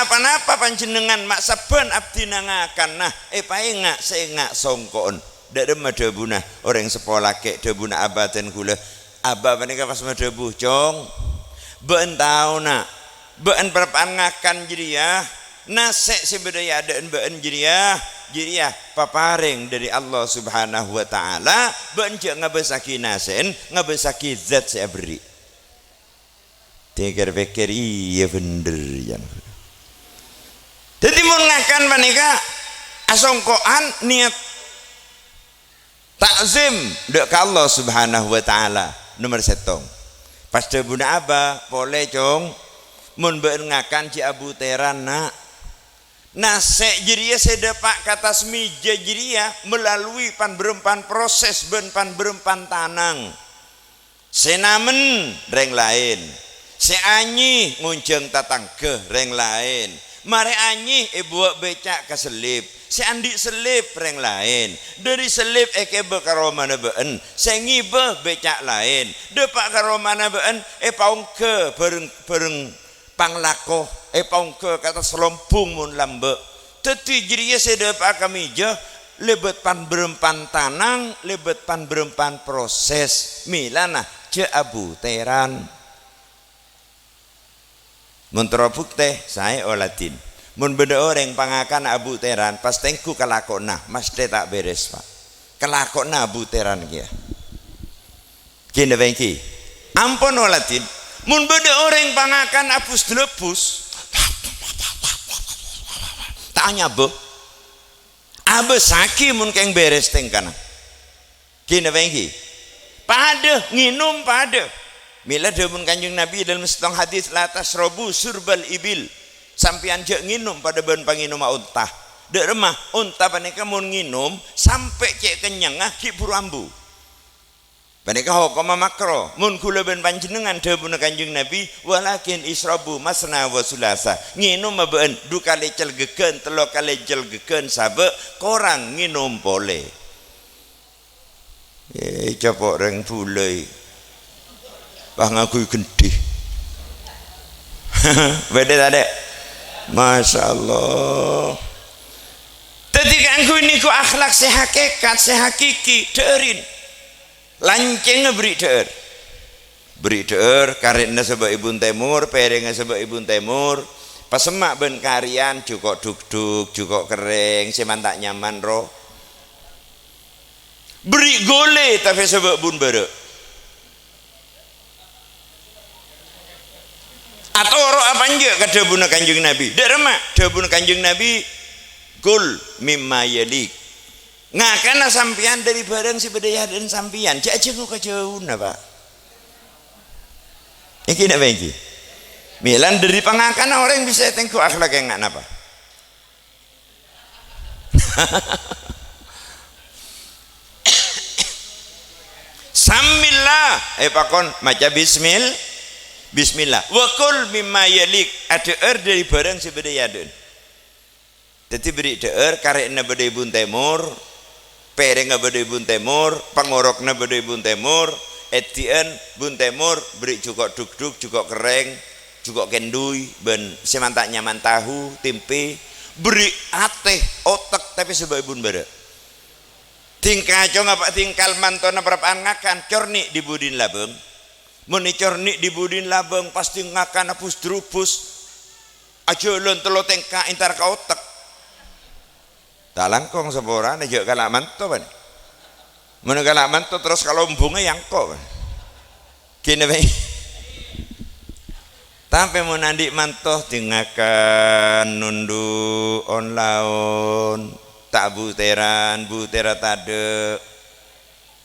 apa-napa panjhennengngan ma' sabbhân abdhina ngakanna èpaènga' sè enga' songko'na?" Dâ' remma dhâbuna orèng seppo lakè', dhâbuna abâ dhân ghulâ? Abâ panèka pas madhâbu, "Cong, bâ'na tao, na', bâ'na parappa'na ngakan jârèya, nasè' sè bâdâ è adâ'na bâ'na jârèya, jârèya paparèng dâri Allah Subhanahu wa Ta'ala, bâ'na jhâ' ngabâsaghi nasè'na, ngabâsaghi zat sè aberri'." Dhing kèr-pèkkèr, "Iyâ bhendher, yan." Dhâddhi, mon ngakan panèka asongko'an niyat ta'zim dâ' ka Allah Subhanahu wa Ta'ala, nomer sèttong. Pas dhâbuna abâ, "Polè, Cong, mon bâ'na ngakan jhâ' abutèran, na'. Nasè' jârèya sè dâpa' ka attas mèja jârèya melalui pan-bârâmpan proses bân pan-bârâmpan tanang. Sè namen rèng laèn, sè anyè ngonjhâng tatangghâ rèng laèn, marè anyè èbuwâ' bèca' ka sellip, sè andi' sellip rèng laèn, dâri sellip èkèbâ ka romana bâ'na, sè ngibâ bèca' laèn, dâpa' ka romana bâ'na èpaongghâ bhâreng-bhâreng panglako, èpaongghâ ka attas lombung mon lambâ'. Dhâddhi jârèya sè dâpa'a ka mèja lèbât pan-bârâmpan tanang, lèbât pan-bârâmpan proses. Mèlana jhâ' abutèran." Mon terro buktè, saè oladhin. Mon bâdâ orèng pangakana abutèran, pas tengghu kalakowanna, masthè ta' bèrès, Pa'. Kalakowanna abutèran kèya. Ghi napa ènggi? Ampon oladhin. Mon bâdâ orèng pangakan abus-dâlâbus, ta' anyabâ. Abâssaghi mon kèng bèrès tèngkana. Ghi napa ènggi? Padâ, ngènom padâ. Mèla dhâbuna Kanjeng Nabi dâlem sèttong hadis, "La tasyrabu syurbal ibil." Sampèyan jhâ' ngènom padâ bân pangènoma onta. Dâ' remma, onta panèka mon ngènom, sampè' cè' kennyengnga ghi' bhuru ambu. Panèka hokomma makro. Mon ghulâ bân panjhennengngan dhâbuna Kanjeng Nabi, "Walakin isyrabu masna wa sulasa." Ngènoma bâ'na du kalè cèlgghegghân, tello kalè cèlgghegghân, sabâ' korang ngènom polè. Eh, capo' rèng bulâi. Pas ngangghuy gendhi. Bâdâ ta', Dek? Masya Allah. Dhâddhi kaangghuy nèko akhlak sè hakikat, sè hakiki, dhâ'ârin. Lancèngnga bherri' dhâ'âr. Bherri' dhâ'âr, karè'na sabâ' è bun tèmor, pèrèngnga sabâ' è bun tèmor, pasemma' bân karèyan, jhuko' dhukdhuk, jhuko' kerrèng, sè man ta' nyaman, ro. Bherri' ghulâ, tapè sabâ' bun bârâ'. Atoro' apa enjâ' ka dhâbuna Kanjeng Nabi? Dâ' remma dhâbuna Kanjeng Nabi, "Kul mimma yalik." Ngakana sampèyan dâri bhârâng sè bâdâ è adâ'na sampèyan, jhâ' ajhângo ka jhâuna, Pa'. Ènggi napa ènggi? Mèlan dâri pangakanna orèng bisa ètengghu akhlak enga' napa? Sammillah, èpakon maca bismil-, bismillah. Wa kul mimma yalik, adhâ'âr dâri bhârâng sè bâdâ è adâ'na. Dhâddhi bherri' dhâ'âr, karè'na bâdâ è bun tèmor, pèrèngnga bâdâ è bun tèmor, pangorokna bâdâ è bun tèmor, èddi'ân bun tèmor, bherri' jhuko' dhukdhuk, jhuko' kerrèng, jhuko' kèndhuy, bân sè man ta' nyaman tahu, tèmpè, bherri' atè, otek, tapè sabâ' è bun bârâ'. Dhing kacong apa dhing kal mantona parappa'na ngakan, corni' dhi-budhina labâng. Mon ècorni' dhi-budhina labâng, pastè ngakan abus-dârubus. Ajhâlân tello tèngka' entar ka otek. Ta' langkong saporana, jhâ' kala' manto, bân. Mon kala' manto terros ka lombhungnga èangko', bân. Ghi napa? Tapè mon andi' manto, dhing ngakan, nondhu', on-laon, ta' butèran, butèra tadâ'.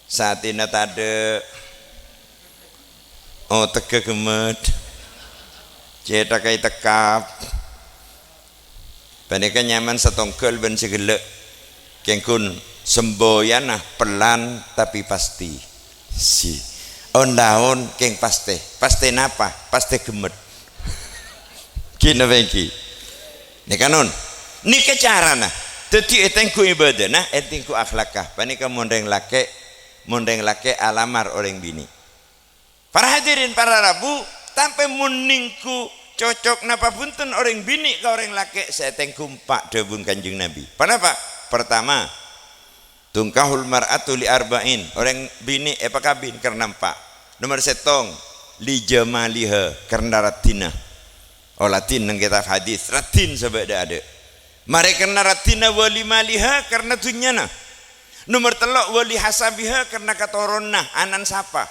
Satèna tadâ', otegghâ ghemmet, cèthagghâ ètekkap. Panèka nyaman satongghâl bân sè ghellâ', kèng ghun Semboyanna pellan tapè pastè. Si. On-laon kèng pastè. Pastè napa? Pastè ghemmet. Ghi napa ènggi? Nèka non. Nèka carana. Dhâddhi ètengghu ibâdâna, ètengghu akhlakka. Panèka mon rèng lakè', mon rèng lakè' alamar orèng binè'. Para hadirin, para rabu, tapè mon nèngghu cocok napa bhunten orèng binè' ka orèng lakè' sè ètengghu empa' dhâbuna Kanjeng Nabi. Ponapa? Pertama, "Tunkahul mar'atu li arba'in", orèng binè' èpakabin karna empa'. Nomer sèttong, "Li jamaliha", karna raddhinna. Oh, raddhin neng kètab hadis, raddhin sabâ' dâ'-adâ'. Marè karna raddhinna, "Wa li maliha", karna dhunnyana. Nomer tello', "Wa li hasabiha", karna katoronanna, ana'na sapa.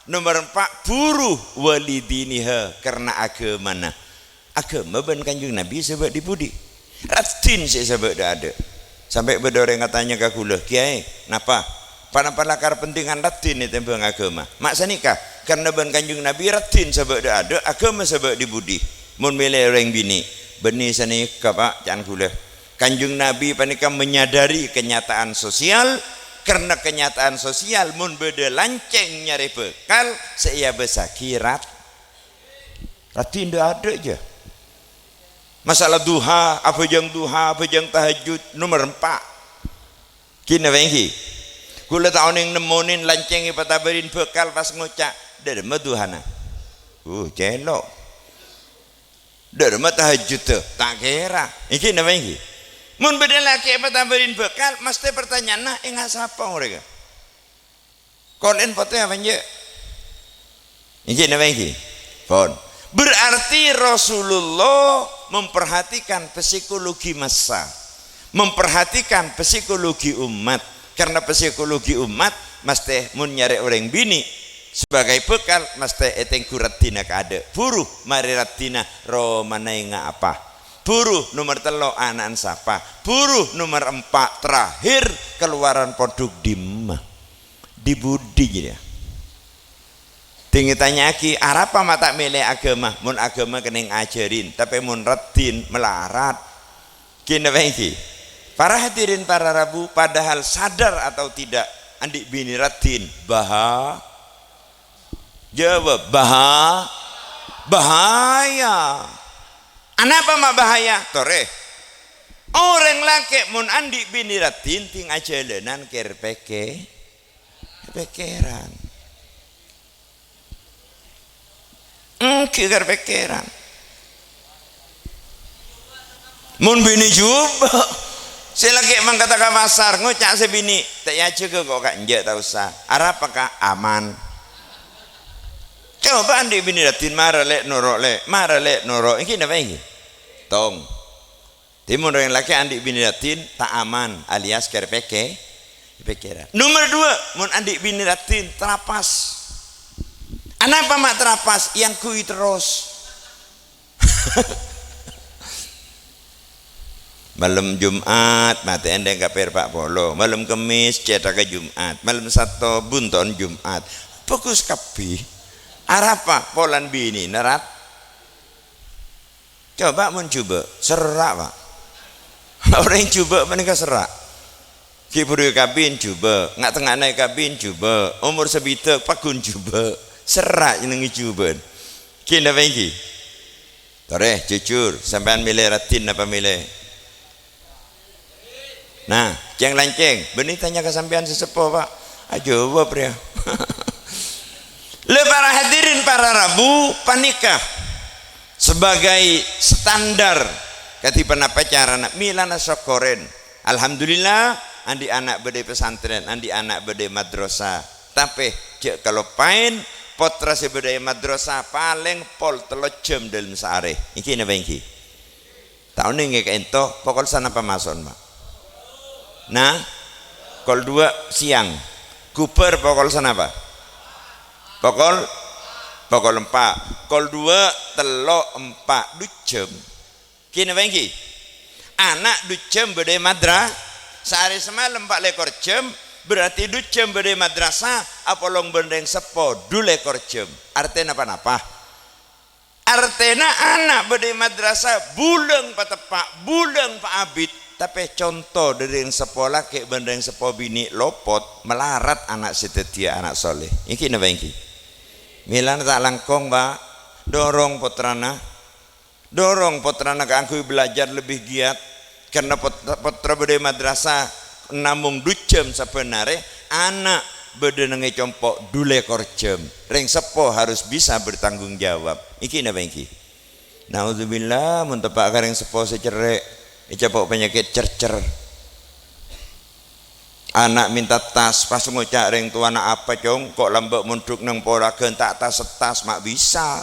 Nomer empa', buru, "Wa li diniha", karna aghâmana. Aghâma bân Kanjeng Nabi sabâ' dhi-budhi. Raddhin sè sabâ' dâ'-adâ'. Sampè' bâdâ orèng atanya ka kaulâ, "Kèyaè, napa? Ponapa lakar pentingan raddhin ètèmbhâng aghâma?" Ma' sanèka, karna bân Kanjeng Nabi raddhin sabâ' dâ'-adâ', aghâma sabâ' dhi-budhi. Mon mèlè orèng binè', bânnè sanèka, Pa', ca'na kaulâ. Kanjeng Nabi panèka menyadari kenyataan sosial, karna kenyataan sosial mon bâdâ lancèng nyarè bhâkal sè èabâssaghi rat-, raddhin dâ'-adâ' jâ. Masalah duha, abhâjâng duha, abhâjâng tahajjud, nomer empa'. Ghi napa ènggi? Kaulâ ta' onèng nemmonè lancèng èpatabârin bhâkal pas ngoca', "Dâremma duhana?" Uh, cèlo'. "Dâremma tahajjudda?" Ta' kèra. Ènggi napa ènggi? Mon bâdâ lakè' èpatabârin bhâkal, mastè pertanyaanna, "Enga' sapa orèngnga?" Kolè'en potè apa enjâ'? Ènggi napa ènggi? Pon. Berarti Rasulullah memperhatikan psikologi massa, memperhatikan psikologi umat. Karena psikologi umat, mastè mon nyarè orèng binè' sebagai bhâkal, mastè ètengghu raddhinna kaadâ'. Buru marè raddhinna romana enga' apa. Buru nomer tello' ana'na sapa. Buru nomer empa' terakhir kalowaran pondhuk dimma. Dhi-budhi jârèya. Ding ètanya'aghi, "Arapa ma' ta' mèlè aghâma?" Mon aghâma kennèng ajhârin, tapè mon raddhin malarat. Ghi napa ènggi? Para hadirin, para rabu, padahal sadar atau tidak, andi' binè raddhin, baha-, jawab, baha-, bahaya. Anapa ma' bahaya? Torè. Orèng lakè' mon andi' binè raddhin, ding ajhâlânan kèr-pèkkè-, pèkkèran. Ènggi kèr-pèkkèran. Mon binè jhubâ', sè lakè' mangkata ka pasar, ngoca' sè binè', "Ta' èajhâgâ ko', Ka', enjâ' ta' osa. Arapa, Ka'? Aman." Coba andi' binè raddhin, "Mara, Lè', noro', Lè'. Mara, Lè', noro'." Ènggi napa ènggi? Tong. Dhâddhi, mon orèng lakè' andi' binè raddhin, ta' aman, alias kèr-pèkkè-, pèkkèran. Nomer dua, mon andi' binè raddhin, trapas. Anapa ma' trapas? Èangghuy terros. Malem Jum'at, matè'è ḍing kapèr pa' polo. Malem Kemmès, cèṭagghâ Jum'at. Malem Satto, bunto'en Jum'at. Bhâghus kabbhi. Arapa? Polana binèna rat-, Coba mon jhubâ', serra', Pa'. Orèng jhubâ' panèka serra'. Ghi' bhuru èkabin jhubâ', nga'-tengnga'na èkabin jhubâ', omor sabidhâk pagghun jhubâ'. Serra' nyenengngè jhubâ'. Ghi napa ènggi? Torè, jujur, sampèyan mèlè raddhin napa mèlè? Nah, cèng-lèncèng, bânnè tanya ka sampèyan sè seppo, Pa'. Ajâwâb, rèya. Lè, para hadirin, para rabu, panèka sebagai standar kadhi ponapa carana mèlana sokkorèn. Alhamdulillah, andi' ana' bâḍâ è pesantren, andi' ana' bâḍâ è madrasah. Tapè jhâ' kaloppaèn, pottra sè bâḍâ è madrasah palèng pol tello jhâm ḍâlem saarè. Ènggi napa ènggi? Ta' onèng è ka'ènto, pokol sanapa maso'na, Pa'? Nah, kol duwâ' sèyang. Ghubâr pokol sanapa? Pokol, pokol empa'. Kol duwâ', tello', empa', ḍu jhâm. Ghi napa ènggi? Ana' ḍu jhâm bâḍâ è madra-, saarè samalem pa' lèkor jhâm, berarti ḍu jhâm bâḍâ è madrasah, apolong bân rèng seppo, ḍu lèkor jhâm. Artèna ponapa? Artèna ana' bâḍâ è madrasah bulâng pateppa', bulâng paabit, Tapè conto dhâri rèng seppo lakè' bân rèng seppo binè' lopot, malarat ana' sè dhâddhiyâ ana' soleh. Ènggi napa ènggi? Mèlana ta' langkong, Pak. Dorong pottrana. Dorong pottrana kaangghuy belajar lebih giat. Karena pot-, pottra bâdâ è madrasah namong du jam sabbhân arè, ana' bâdâ neng è compo' du lèkor jam. Rèng seppo harus bisa bertanggung jawab. Ènggi napa ènggi? Naudzubillah, mon teppa' ka rèng seppo sè cerrè', ècapo' panyakèt cercer. Ana' mènta tas, pas ngoca' rèng towana, "Apa, Cong? Ko' lambâ' mondhuk neng poraghân ta' tas-tas, ma' bisa."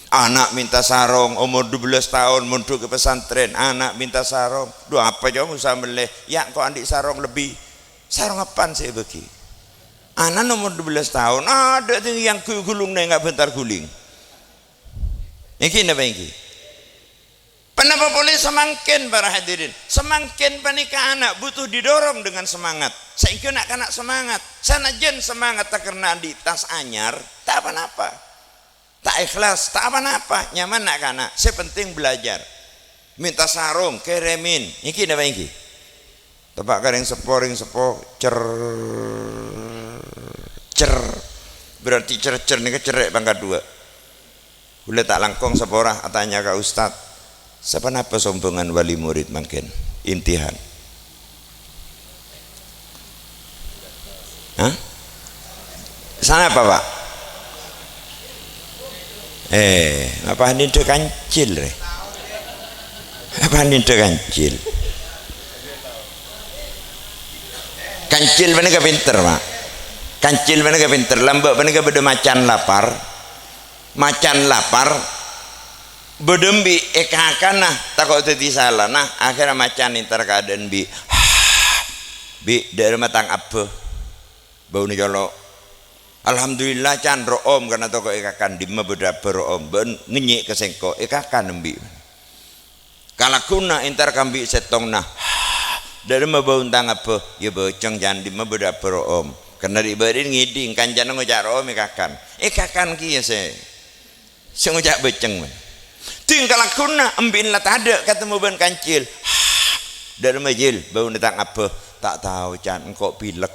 Ana' mènta sarong, omor dubellâs taon, mondhuk è pesantren, ana' mènta sarong. "Dhu, apa, Cong, usaha mellè?" "Ya', ko' andi' sarong lebbi." "Sarong apaan sè èbâgi?" "Ana' omor dubellâs taon, adâ' tèngghi yang gu-, gulung nènga' bântar guling." Ènggi napa ènggi? Ponapa polè samangkèn, para hadirin? Samangkèn panèka ana' butuh didorong dengan semangat. Saèngghâ na'-kana' semangat. Sanajjân semangat ta' karna andi' tas anyar, ta' pa-napa. Ta' ikhlas, ta' pa-napa. Nyaman na'-kana'. Sè penting belajar. Mènta sarong, kèrèmèn. Ènggi napa ènggi? Teppa' ka rèng seppo, rèng seppo, cer, cer. Berarti cer-cer nèka cerrè' pangkat dua. Ghulâ ta' langkong sapora atanya ka ustad, "Saponapa sombhângan wali murid mangkèn?" Imtihan. Hah? Sanapa, Pak? Eh, apa nèndhâ kancil, rè? Apa nèndhâ kancil? Kancil panèka pènter, Pak. Kancil panèka pènter. Lambâ' panèka bâdâ macan lapar. Macan lapar. Bâdâ embi' èkakana, tako' dhâddhi salana. Akhèrra macan èntar ka adâ'na embi'. "Bi', dâ'remma tang abbâ?" Bâuna colo'. "Alhamdulillah, Can, ro'om, karna tako' èkakan, dimma bâdâ abbâ ro'om, bâ'na ngènyè' ka sèngko', èkakan embi'." Kalagghuwânna èntar ka embi' sèttongnga. "Dâ'remma bâuna tang abbâ?" "Ya bâceng, Can, dimma bâdâ abbâ ro'om?" Karna ri'-bâri'na ngèdhing, kancana ngoca' ro'om èkakan. Èkakan kèya sè, sè ngoca' bâceng, bân. Ding kalagghuwânna embi'na la tadâ' katemmo bân kancil. "Dâ'remma, Cil, bâuna tang abbâ?" "Ta' tao, Can, engko' pilek."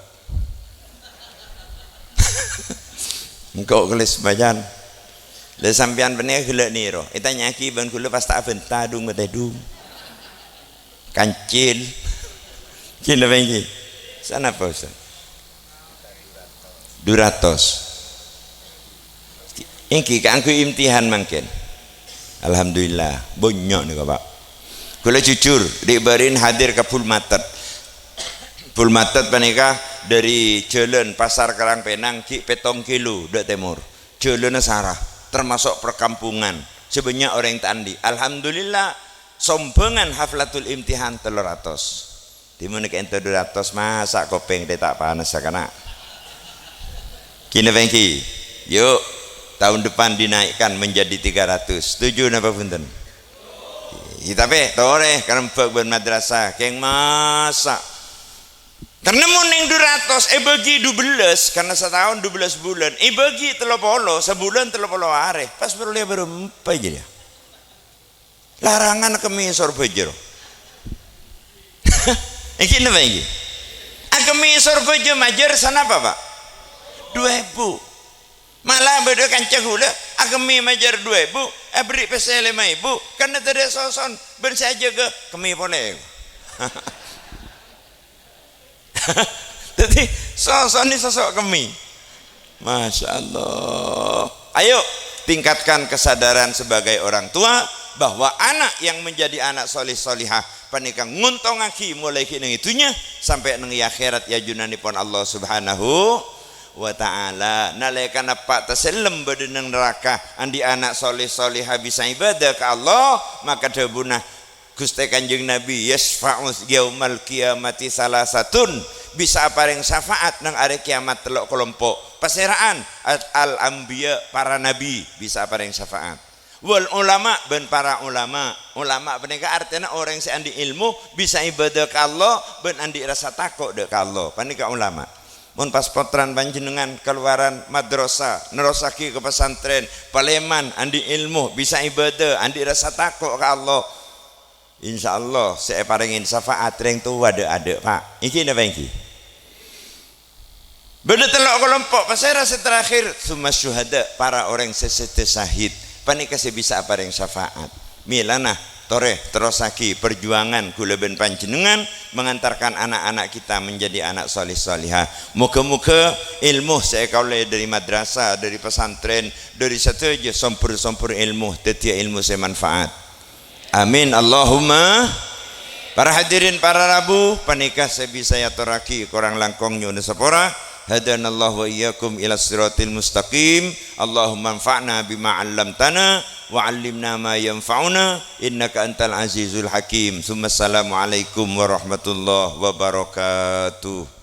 Engko' kèlès bâjân. Lha sampèyan panèka ghellâ' nèro. Ètanya'aghi bân ghulâ pas ta' abânta, dung-matèdung. Kancil. Ghi napa ènggi? Sanapa, Ustaz? Du ratos. Ènggi kaangghuy imtihan mangkèn. Alhamdulillah, bânnya' nèka, Pak. Ghulâ jujur, ri'-bâri'na hadir ka Bulmatet. Bulmatet panèka dâri jhâlân Pasar Karang Penang ghi' pèttong kilo dâ' tèmor. Jhâlânna sara, termasuk perkampungan. Sè bânnya' orèng ta' andi'. Alhamdulillah, sombhângan haflatul imtihan tello ratos. Dimma ka'ènto du ratos, masa' kopèng dhâ' ta' panas sakana'. Ghi napa ènggi? Yuk, tahun depan dinaikkan menjadi tiga ratus. Setuju napa bhunten? Iyâ, tapè torè karembhâk bân madrasah, kèng masa'. Karna mon neng du ratos èbâgi dubellâs, karna sataon dubellâs bulân, èbâgi tello polo, sabulân tello polo arè, pas parlo bârâmpa jârèya? Larangan akemmè è Sorbhâjâ, ro. Ènggi napa ènggi? Akemmè è Sorbhâjâ majâr sanapa, Pak? Du èbu. Mala bâdâ kanca ghulâ akemmè majâr du èbu, aberri' pèssè lèma èbu, karna tadâ' soson, bân sè ajâgâ kemmè polè. Dhâddhi, sosona soso' kemmè. Masya Allah. Ayo, tingkatkan kesadaran sebagai orang tua bahwa anak yang menjadi anak soleh solihah panèka nguntongngaghi molaè ghi' neng è dhunnya sampè' neng è akhèrat è ajunanèpon Allah Subhanahu wa Ta'ala. Nalèkana eppa' tasellem bâdâ neng naraka, andi' ana' soleh solihah bisa ibadah ka Allah, maka dhâbuna Ghustè Kanjeng Nabi, "Yasyfa'u yaumal qiyamati salasatun," bisa aparèng syafaat neng arè kiyamat tello' kalompo'. Pasèra'an? Al-, al-anbiya, para nabi bisa aparèng syafaat. Wal ulama, bân para ulama. Ulama panèka artèna orèng sè andi' èlmo, bisa ibadah ka Allah, bân andi' rasa tako' dâ' ka Allah. Panèka ulama. Mon pas pottrana panjhennengngan kalowaran madrasah, nerrossaghi ka pesantren, palèman, andi' èlmo, bisa ibadah, andi' rasa tako' ka Allah. Insyaallah sè èparèngè syafaat rèng towa dâ'-adâ', Pak. Ènggi napa ènggi? Bâdâ tello' kalompo', pasèra sè terakhir? Tsumma syuhada, para orèng sè sèdhâ syahid. Panèka sè bisa aparèng syafaat. Mèlana, torè, terrossaghi perjuangan kaulâ bân panjhennengngan mengantarkan anak-anak kita menjadi anak saleh-salehah. Moghâ-moghâ èlmo sè èkaollè dâri madrasah, dâri pesantren, dâri sadhâjâ sombher-sombher èlmo, dhâddhiyâ èlmo sè manfaat. Amin, Allahumma. Para hadirin, para rabu, panèka sè bisa èyatorraghi, korang langkong nyo'ona sapora. Hadanallahu wa iyyakum ila siratil mustaqim. Allahumma anfa'na bima 'allamtana wa 'allimna ma yanfa'una innaka antal azizul hakim. Tsumma assalamualaikum warahmatullahi wabarakatuh.